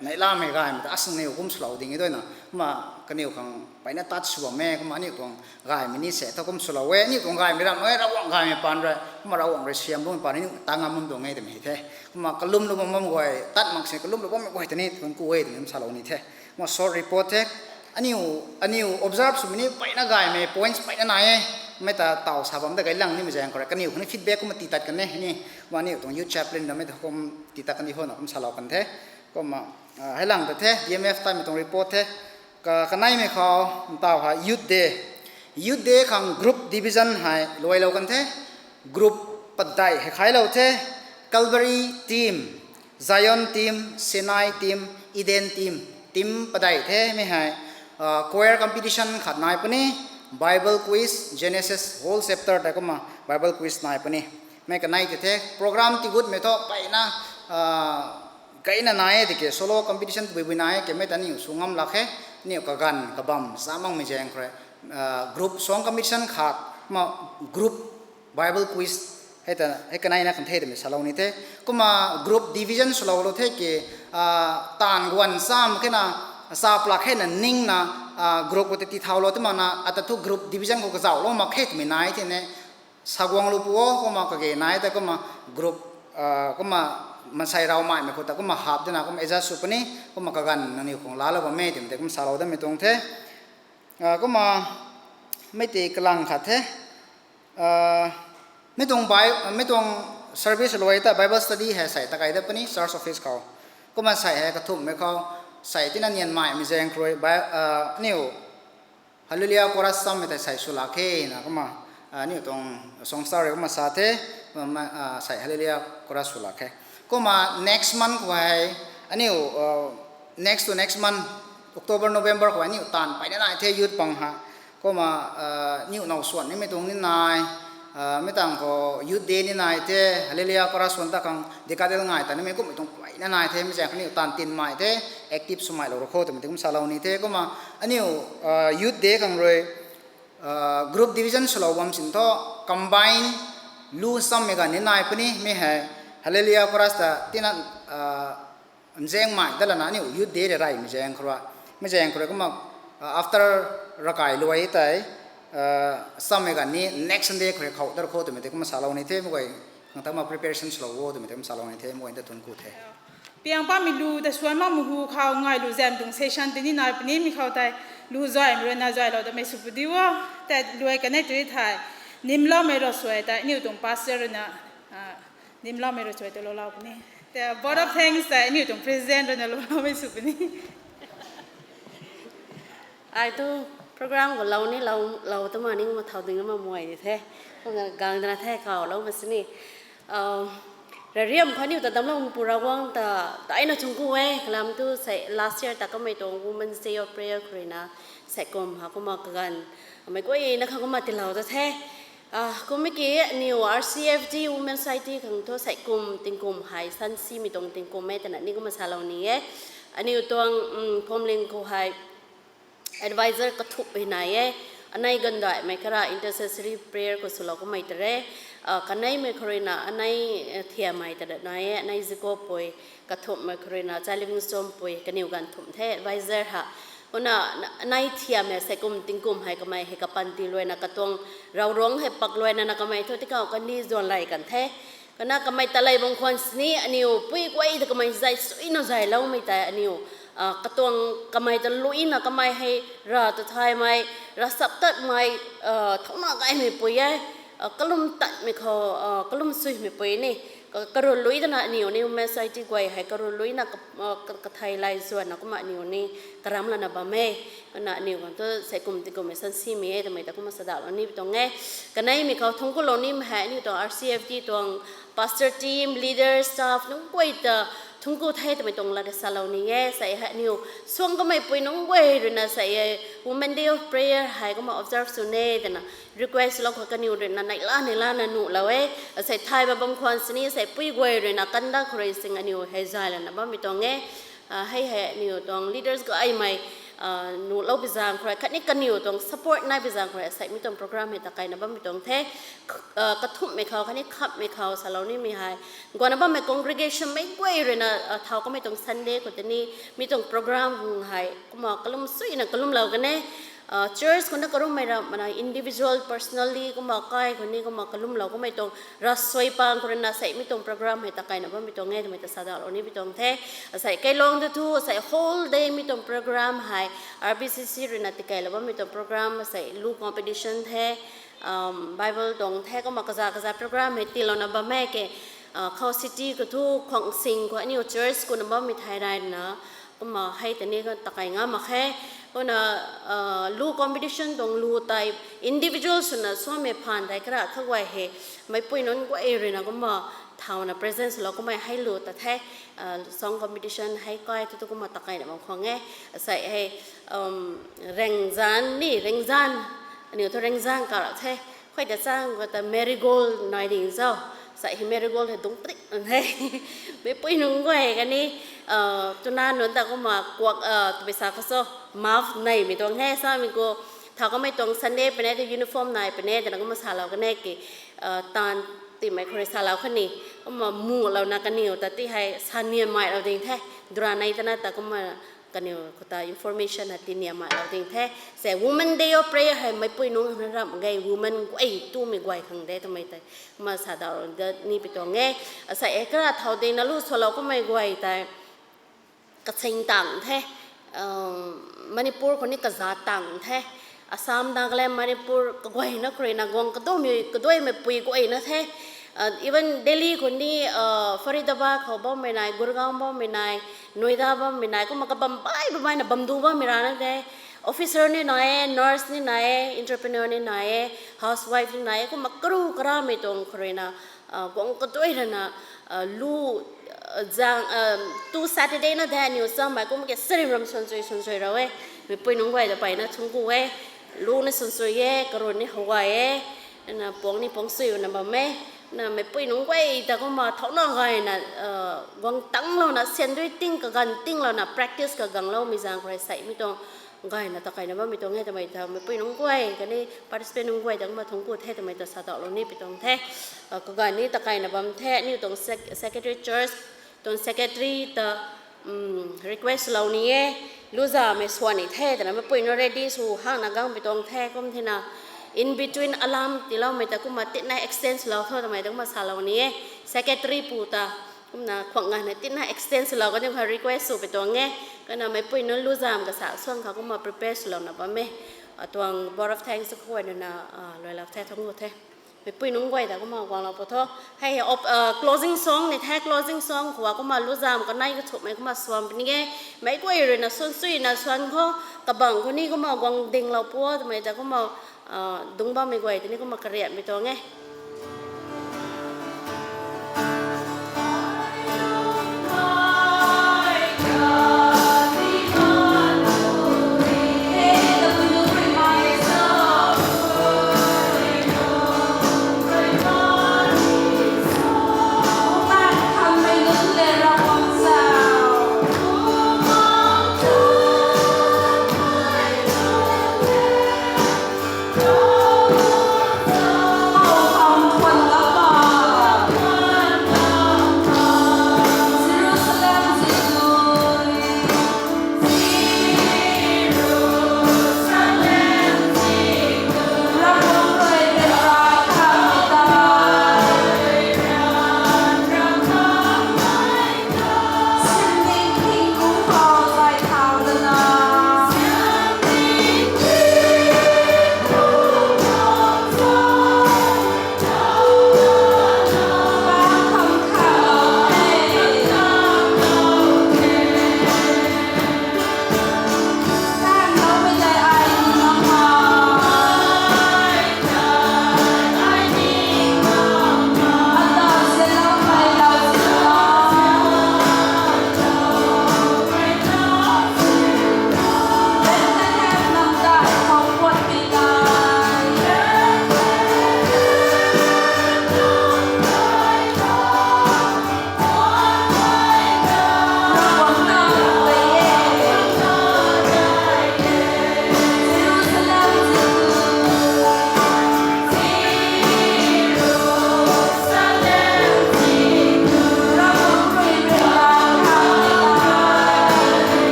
neihlamei gaymei ta asang niw kum swlou ding e twna. Kumna kaniw khang peyna touch sw bam e, kumna aniu tuang gaymei ni se tha kum swlou e, aniu tuang gaymei ram e, Ravguangc gaymei paan rui, kumna Ravguangc rui siam bammei paan ni ta ngam bam tuang e twmei the. Kumna kalumlou bam bam guay, tat mak sini kalumlou bammei guay ta ni thuanc ku e twmei kum salou ni the. Kumna short report the. Aniu, aniu observe swmei ni peyna gaymei points peyna nai e. Mei ta taw sa bam ta gaylang nimei zaeng khou rui kaniw khang ni feedback kumna tii tat kan e ni. Kumna aniu tuang youth chaplain na mei ta kum tii tat kan di hona kum salou kan the. Kumna, heilang ta the, D M F taimei tuang report the. Ka, kaneimei khou, ntaw ha, Youth Day. Youth Day khang group division hei luailou kan the. Group padeih hei khailou the. Calvary team, Zion team, Sinai team, Eden team. Team padeih the mei hei, choir competition khat nai puni, Bible quiz, Genesis whole chapter tei kumna Bible quiz nai puni. Mei kanei tei the, program tigutmei thu peyna, ah, kaina nai e tiki solo competition tabui bui nai e, kamei ta aniu sw ngam lak khe, aniu kaganv kabam sa makmei zaeng khou rui, ah, group song competition khat, kumna group Bible quiz, hei ta, hei kaneina kan the twmei salou ni the. Kumna group division swlou lou the ki, ah, taanv guan cham khe na, sa plak khe na ningna, ah, group khou tei tii thaulou twmana, ata thu group division khou kazauhlou mak khe twmei nai the ne, sa guang lu pu o, kumna kage nai ta kumna group, ah, kumna mansei raw maimei khou ta kumna hap dena kumna adjust sw puni, kumna kaganv nangniw khang laalou bam e twmei tei kumna salou damei tuang the. Ah, kumna mei tei kalang khat the. Ah, mi tuang Bi-, mi tuang service luai ta Bible study hei sei takai da puni church office khou. Kumna sei hei kathumhmei khou, sei tina nianmaimei zaeng khou rui, Bi-, ah, aniu Hallelujah chorus sammei tei sei sw lak khe na kumna, ah, aniu tuang songster rui kumna sa the, ma-, ma-, ah, sei Hallelujah chorus sw lak khe. Kumna next month khou hei, aniu, ah, next to next month, October, November khou aniu taanv peyna nai the youth pang ha. Kumna, ah, aniu now swan nimei tuang ni nai, ah, mi tang khou youth day ni nai the, Hallelujah chorus swan ta khang decadal ngai ta nimei kummei tuang peyna nai the, mi zaeng khou aniu taanv tinmei the, active swmei lou rou kho twmei tei kum salou ni the. Kumna aniu, ah, youth day khang rui, ah, group division swlou bam sin thu combine lu sammei ganv ni nai puni, mi hei Hallelujah chorus ta tina, ah, nzaengmei da lana aniu youth day rui reymei zaeng khou rui, mi zaeng khou rui kumna, ah, after ravkai luai tei, ah, sammei ganv ni next Sunday khou rui khou dar kho twmei tei kumna salou ni the, mei guay khang ta kumna preparation swlou o twmei tei kumna salou ni the, mei guay ta thuanc ku the. Piang pamei lu ta suan makmei hu khou ngai lu zam tuang session tei ni nai puni, mi khou tei lu zaymei rui na zaylou damei sw pudi o, tei luai kanei tui thei, nimloumei rui suai tei aniu tuang pastor rui na, ah, nimloumei rui suai tei loulou puni. Tei vote of thanks tei aniu tuang president rui na louloumei sw puni. Ai tu program khou lou ni lou, lou twmei ni kumna thau ding na ma muai di the. Kumna gang dana the kawlou ma sini. Ah, rariam khou aniu ta damclou pu Ravguangc ta, ta ai na chungku e, kalam tu sei last year ta kamei tuang Women's Day of Prayer khou rui na, sei kum ha kumna kaganv, mei guayna khang kumna tiilou ta the. Ah, kummei ki aniu R C F D Women Society khang thu sei kum tingkum hei sansimei tuang tingkum e twna ni kumna salou ni e. Aniu tuang, um, Phomling khou hei advisor kathumh hei nai e. Anei Gandaihmei kara intercessory prayer khou swlou kamei ta re. Ah, kaneimei khou rui na anei, eh, Thiammei ta nai e, anei Zikopui, kathumhmei khou rui na Charlie Livingstone pui, kaniw ganv thumh the advisor ha. Kumna, anei Thiammei sei kum tingkum hei kamei hei kapanty luai na katuang Ravguangc hei pak luai na na kamei thu tikau kani zuan lay kan the. Kumna kamei ta lay bam khwan sini aniu pui guay ta kamei zay suina zayloumei tei aniu, ah, katuang kamei ta luina kamei hei ra ta thaymei, ra sap tatmei, ah, thauna gaymei pui e, ah, kalum tatmei khou, ah, kalum suimei pui ni, ka-, karun lui dana aniu ni Women Society guay hei karun luina ka-, ah, ka-, kathei lay zuanna kumna aniu ni karam lana bam e. Kumna aniu khang thu sei kum tingkum hei sansimei e twmei ta kumna sadauhlou ni pi tuang e. Kaneimei khou thuanc kulou nimei hei aniu tuang R C F D tuang pastor team, leader, staff nunc guay ta thuanc ku the twmei tuang lat salou ni e. Sei hei aniu suang kamei pui nunc guay rui na sei e Women Day of Prayer hei kumna observe sw ne twna request lou khou kaniw rui na neihla neihla na nuhlou e. Sei thay ba bam khwan sini sei pui guay rui na kanda khou rui sing aniu hei zay lana bammei tuang e. Ah, hei hei aniu tuang leaders gaymei, ah, nuhlou pi zaeng khou rui khatni kaniw tuang support nai pi zaeng khou rui sei mi tuang program hei ta kaina bammei tuang the. Ah, kathumhmei khou khatni khamhmei khou salou nimei hei guangna bammei congregation mei guay rui na, ah, thau kamei tuang Sunday khou tei ni mi tuang program hei kumna kalum suina kalumlou kan e. Ah, church khou na karummei ra mana individual personally kumna kai khou ni kumna kalumlou kamei tuang ravsuai pang khou rui na sei mi tuang program hei ta kaina bammei tuang e twmei ta sadauhlou ni pi tuang the. Sei kailuang ta thu sei whole day mi tuang program hei R B C C rui na tikailou bammei tuang program sei lu competition the, um, Bible tuang the kumna kaza kaza program hei tiilouna bam e ke, ah, khou city khou thu khwang sing khou aniu church khou na bammei thai rai na kumna hei tei ni ka takai ngam mak khe. Kumna, ah, lu competition tuang lu tei individual swna suanmei phaan tei kara kha guay hei meipui nunc guay rui na kumna thauna present swlou kamei hei lu ta the, ah, song competition hei kai thu tu kumna takaina bam khwang e. Sei hei, um, Rengzan ni, Rengzan, aniu thu Rengzan ka ra the. Khuay ta chang khou ta marigold nai ding zau. Sa hei marigold hei dungc padik nunc the. Meipui nunc guay kani, twna nunc ta kumna kuak, tabui sa kha cho, muff neimei tuang he samei khou. Thau kamei tuang Sunday puni tei uniform nai puni twna kumna salou kan e ki, taanv timei khou rui salou khatni, kumna mulouna kaniw ta ti hei sa niammailou ding the. Dura nei tana ta kumna kaniw khou ta information hei ti niammailou ding the. Se Women Day of Prayer hei meipui nunc na ramh ge, women guay tumei guay khang de twmei tei kumna sadauh dat ni pi tuang e. Asei e kara thau dingna lu swlou kummei guay tei kasing tang the. Manipur khou ni kaza tang the. Assam, Nagaland, Manipur kaguayna khou ruina guang kaduaimei, kaduaimei pui guayna the. Even Delhi khou ni, Faridabad khou bammei nai, Gurgaon bammei nai, Noida bammei nai, kumna kabam bai bammei na bam du bammei rana de. Officer ni nai e, nurse ni nai e, entrepreneur ni nai e, housewife ni nai e, kumna karu karamei tuang khou ruina, guang kaduai rana, lu, zang, two Saturday na de aniw chammei kum ke sarim ram suanchui suanchui rau e. Meipui nunc guay ta peyna thungc ku e. Lu ni suanchui e, karun ni how gay e. Na puang ni puang sui na bam e. Na meipui nunc guay ta kumna thauna gayna, guang tanglouna, sian dui ting kaganv tinglouna, practice kagangloumei zaeng khou rui seimei tuang gayna takaina bammei tuang e twmei ta meipui nunc guay khatni participant nunc guay ta kumna thungc ku the twmei ta sadauhlou ni pi tuang the. Kaganv ni takaina bam the, aniw tuang sec-, secretary church tuang secretary ta request lou ni e, luzamei swan ni the twna meipui nunc ready sw hangna gangpui tuang the kum thena. In between alam tiiloumei ta kumna titna extend lou tho twmei ta kumna salou ni e. Secretary pu ta kumna khuang gayna titna extend lou kaniw kha request sw pi tuang e. Kana meipui nunc luzam kasa suang kha kumna prepare swlouna bam e. Atuang vote of thanks khou na, luailou the, thungc ku the. Meipui nunc guay ta kumna guanglou pu tho. Hei, closing song ni the, closing song khou kumna luzam kanei kathumhmei kumna swan puni e. Meic guay ruina suansuina swan khou, kabang khou ni kumna guang dinglou pu twmei ta kumna, dungc bammei guay ta ni kumna kariammei tuang e.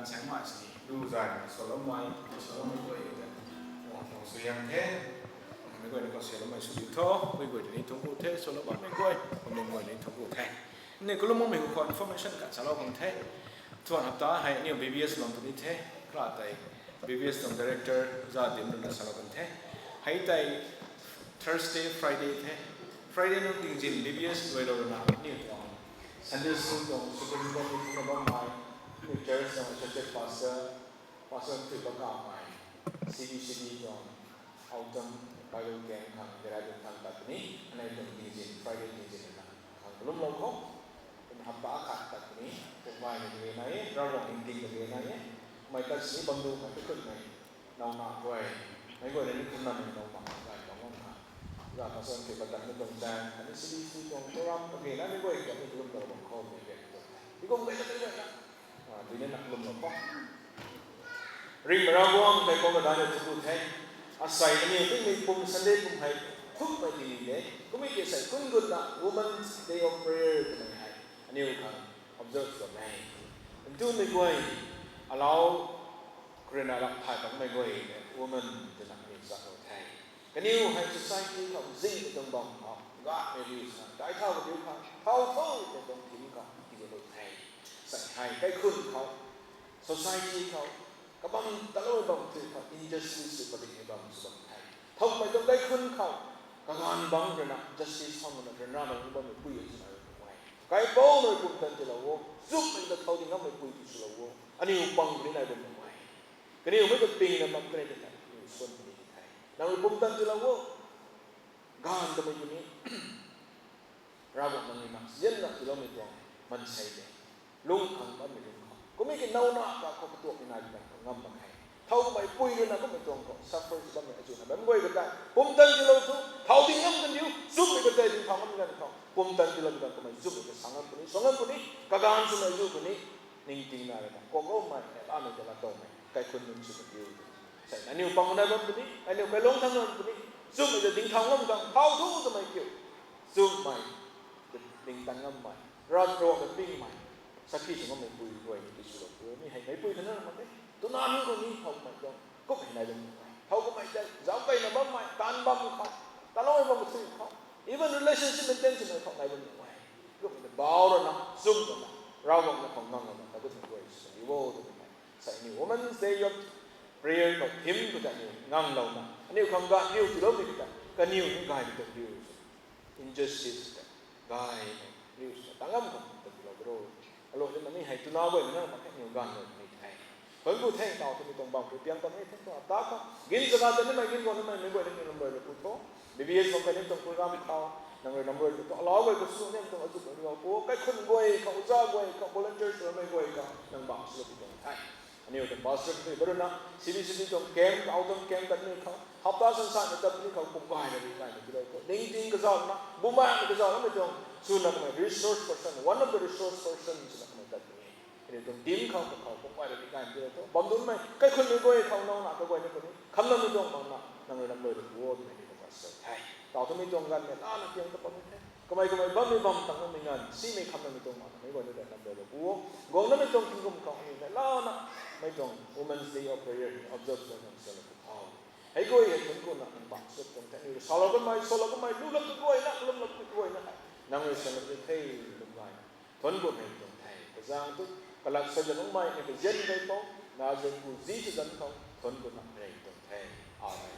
Sangmei sini lu zay swloumei, swloumei guay te, tuang suaihiam the. Mei guay ni khou swloumei sw di tho, mei guay ni thungc ku the, swlou bammei guay, mei guay ni thungc ku the. Ni kalum makmei hu khou information khat salou kan the. Thuan hapta hei aniu B B S bam puni the, kra tei B B S tuang director za dim rui na salou kan the. Hei tei Thursday, Friday the. Friday nung tingzin B B S guay lou rui na aniu tuang Sunday school tuang superintendent ni thuna bammei, aniu church tuang associate pastor, pastor tui bakamei, C B C D tuang autumn Bible camp khang, Dehradun khang tat puni, anei tuang tingzin, Friday tingzin na khang kalumlou khou. Kum hapta khat tat puni, kum gaymei kage nai e, Ravguangc ningting kage nai e, mei tat sini bam du mei kakhunmei, nauna guay, mei guay ni kumna mei nauna gay bam ngam kha. Za pastor tui batanmei tuang chang, ani C B C D tuang program kage na mei guay kamei kalumlou bam khou mei guay tuang. Di kum gay na mei guay na, dui na na kalumlou khou. Ringmei Ravguangc, tei kum na daihna thungc ku the. Asei aniu tingmei pum Sunday pum hei thukmei tingmei de. Kummei ki sei kun gutna Women's Day of Prayer twmei hei aniu khang observe sw e. Ntumei guay, alau, kruina lak thay pakmei guay, women twna aniu salou the. Kaniw hei society khou zingmei tuang bam khou, Godmei riu swna daic thau kadiu khang, thau tho twmei tuang theme khou tiilou the. Sei hei kaikhun khou, society khou, kabam taloumei bam thui khou injustice sw padikmei bam sw bam the. Thowmei tuang kaikhun khou, kaganv bangc rui na justice thau na ryanra bam bammei pui e twna rui e. Kaipoumei pumtan tiilou o, nchumhmei ta thau ding ngammei pui ti swlou o, aniu pang puni nai bam nuh e. Kaniw mei ta pingna bam kanei ta the, aniu suan puni the. Nang rui pumtan tiilou o, gaanv tamei puni, Ravguangc nang rui na zianna tiiloumei tuang maansei de. Lung khang bammei lung khou. Kummei ki nauna kakhou katuakmei nai di ganv khou ngam mak khe. Thowmei pui rui na kummei tuang khou suffer sw bammei azuh na bam guay ka tei pumtan tiilou thu, thau ding ngam kandiu, nchumhmei ka tei ding thau ngam ganv khou pumtan tiilou di ganv khou mei nchumhmei ka sa ngam puni, sw ngam puni, kaganv swmei zu puni, ningting na rui na kuakloumei, neihlamei ta latowmei kaikhun nunc sw kandiu. Sei aniu pang nai bam puni, aniu kailungc thang bam puni, nchumhmei ta ding thau ngam ganv thau thu twmei kiu, nchumhmei, ding tan ngammei, ravruak ta pingmei, sakhi sw ngammei pui guay ni ti swlou puni, hei mei pui khana mak e. Twna nunc khou ni thowmei tuang kummei nai bam nuh e. Thow kummei tei zauc keyna bammei, taanv bam khou, taloumei bam kathui khou, even relationship maintain swmei khou nai bam nuh e. Kummei ta bau rana, nchumh rana, Ravguangc na khou ngang rana, ta kummei guay sw ni o twmei hei. Sei aniu Women's Day of Prayer khou theme khou ta aniu nganglouna, aniu khang ganv riu tiiloumei ta, kaniw ni gaymei tuang riu sw, injustice ta, gaymei riu sw, ta ngam khang ta tiilou ro. Alou ni mani hei twna guay na mak khe, aniu ganv rui ni the. Thuanc ku the, taw twmei tuang bam khou piang ta ni the, tuang ata khou gin zaga ta nimei, gin guang nimei, mei guay ni aniu lam rui lou ku tho. B B S bam kha ni tuang program khou, nang rui lam rui lou ku tho, alau guay khou sw ni tuang azuh rui lou ku, kaikhun guay khou, uza guay khou, volunteer swmei guay khou, nang bam swlou ku tuang the. Aniu tuang pastor tei ba rui na, C B C D tuang camp, autumn camp tat ni khou, hapta san san tat ni khou, kum gayna ri gaymei tiilou khou, ningting kazauhna, bumaengc kazauhna mei tuang, swna kamei resource person, one of the resource person swna kamei tat ni. Aniu tuang team khou, khou, kum gayna ri gaymei tiilou khou, bam dunmei kaikhunmei guay khou nauna kaguay ni khou ni, khamnamei tuang makna, nang rui lam rui lou ku o twmei ni tuang pastor the. Taw twmei tuang ganv mei lana piang ta bammei the. Kamei kamei bammei bam tang makmei nganv, simei khamnamei tuang makna mei guay ni ta lam rui lou ku o. Guangnamei tuang tingkum khou aniu mei lana, mei tuang Women's Day of Prayer ni observe sw nang salou ku tho. Hei guay hei thuanc ku na nang bam sw tuang the, aniu salou kanmei, swlou kanmei, lulou kaguay na, kalumlou kaguay na hei, nang rui salou ni the, lum gayna. Thuanc ku hei tuang the, kazaeng tu, kalat sa zan nungmei ni kazian kei khou, na zan ku zi tu zan khou, thuanc ku na rey tuang the. Amen.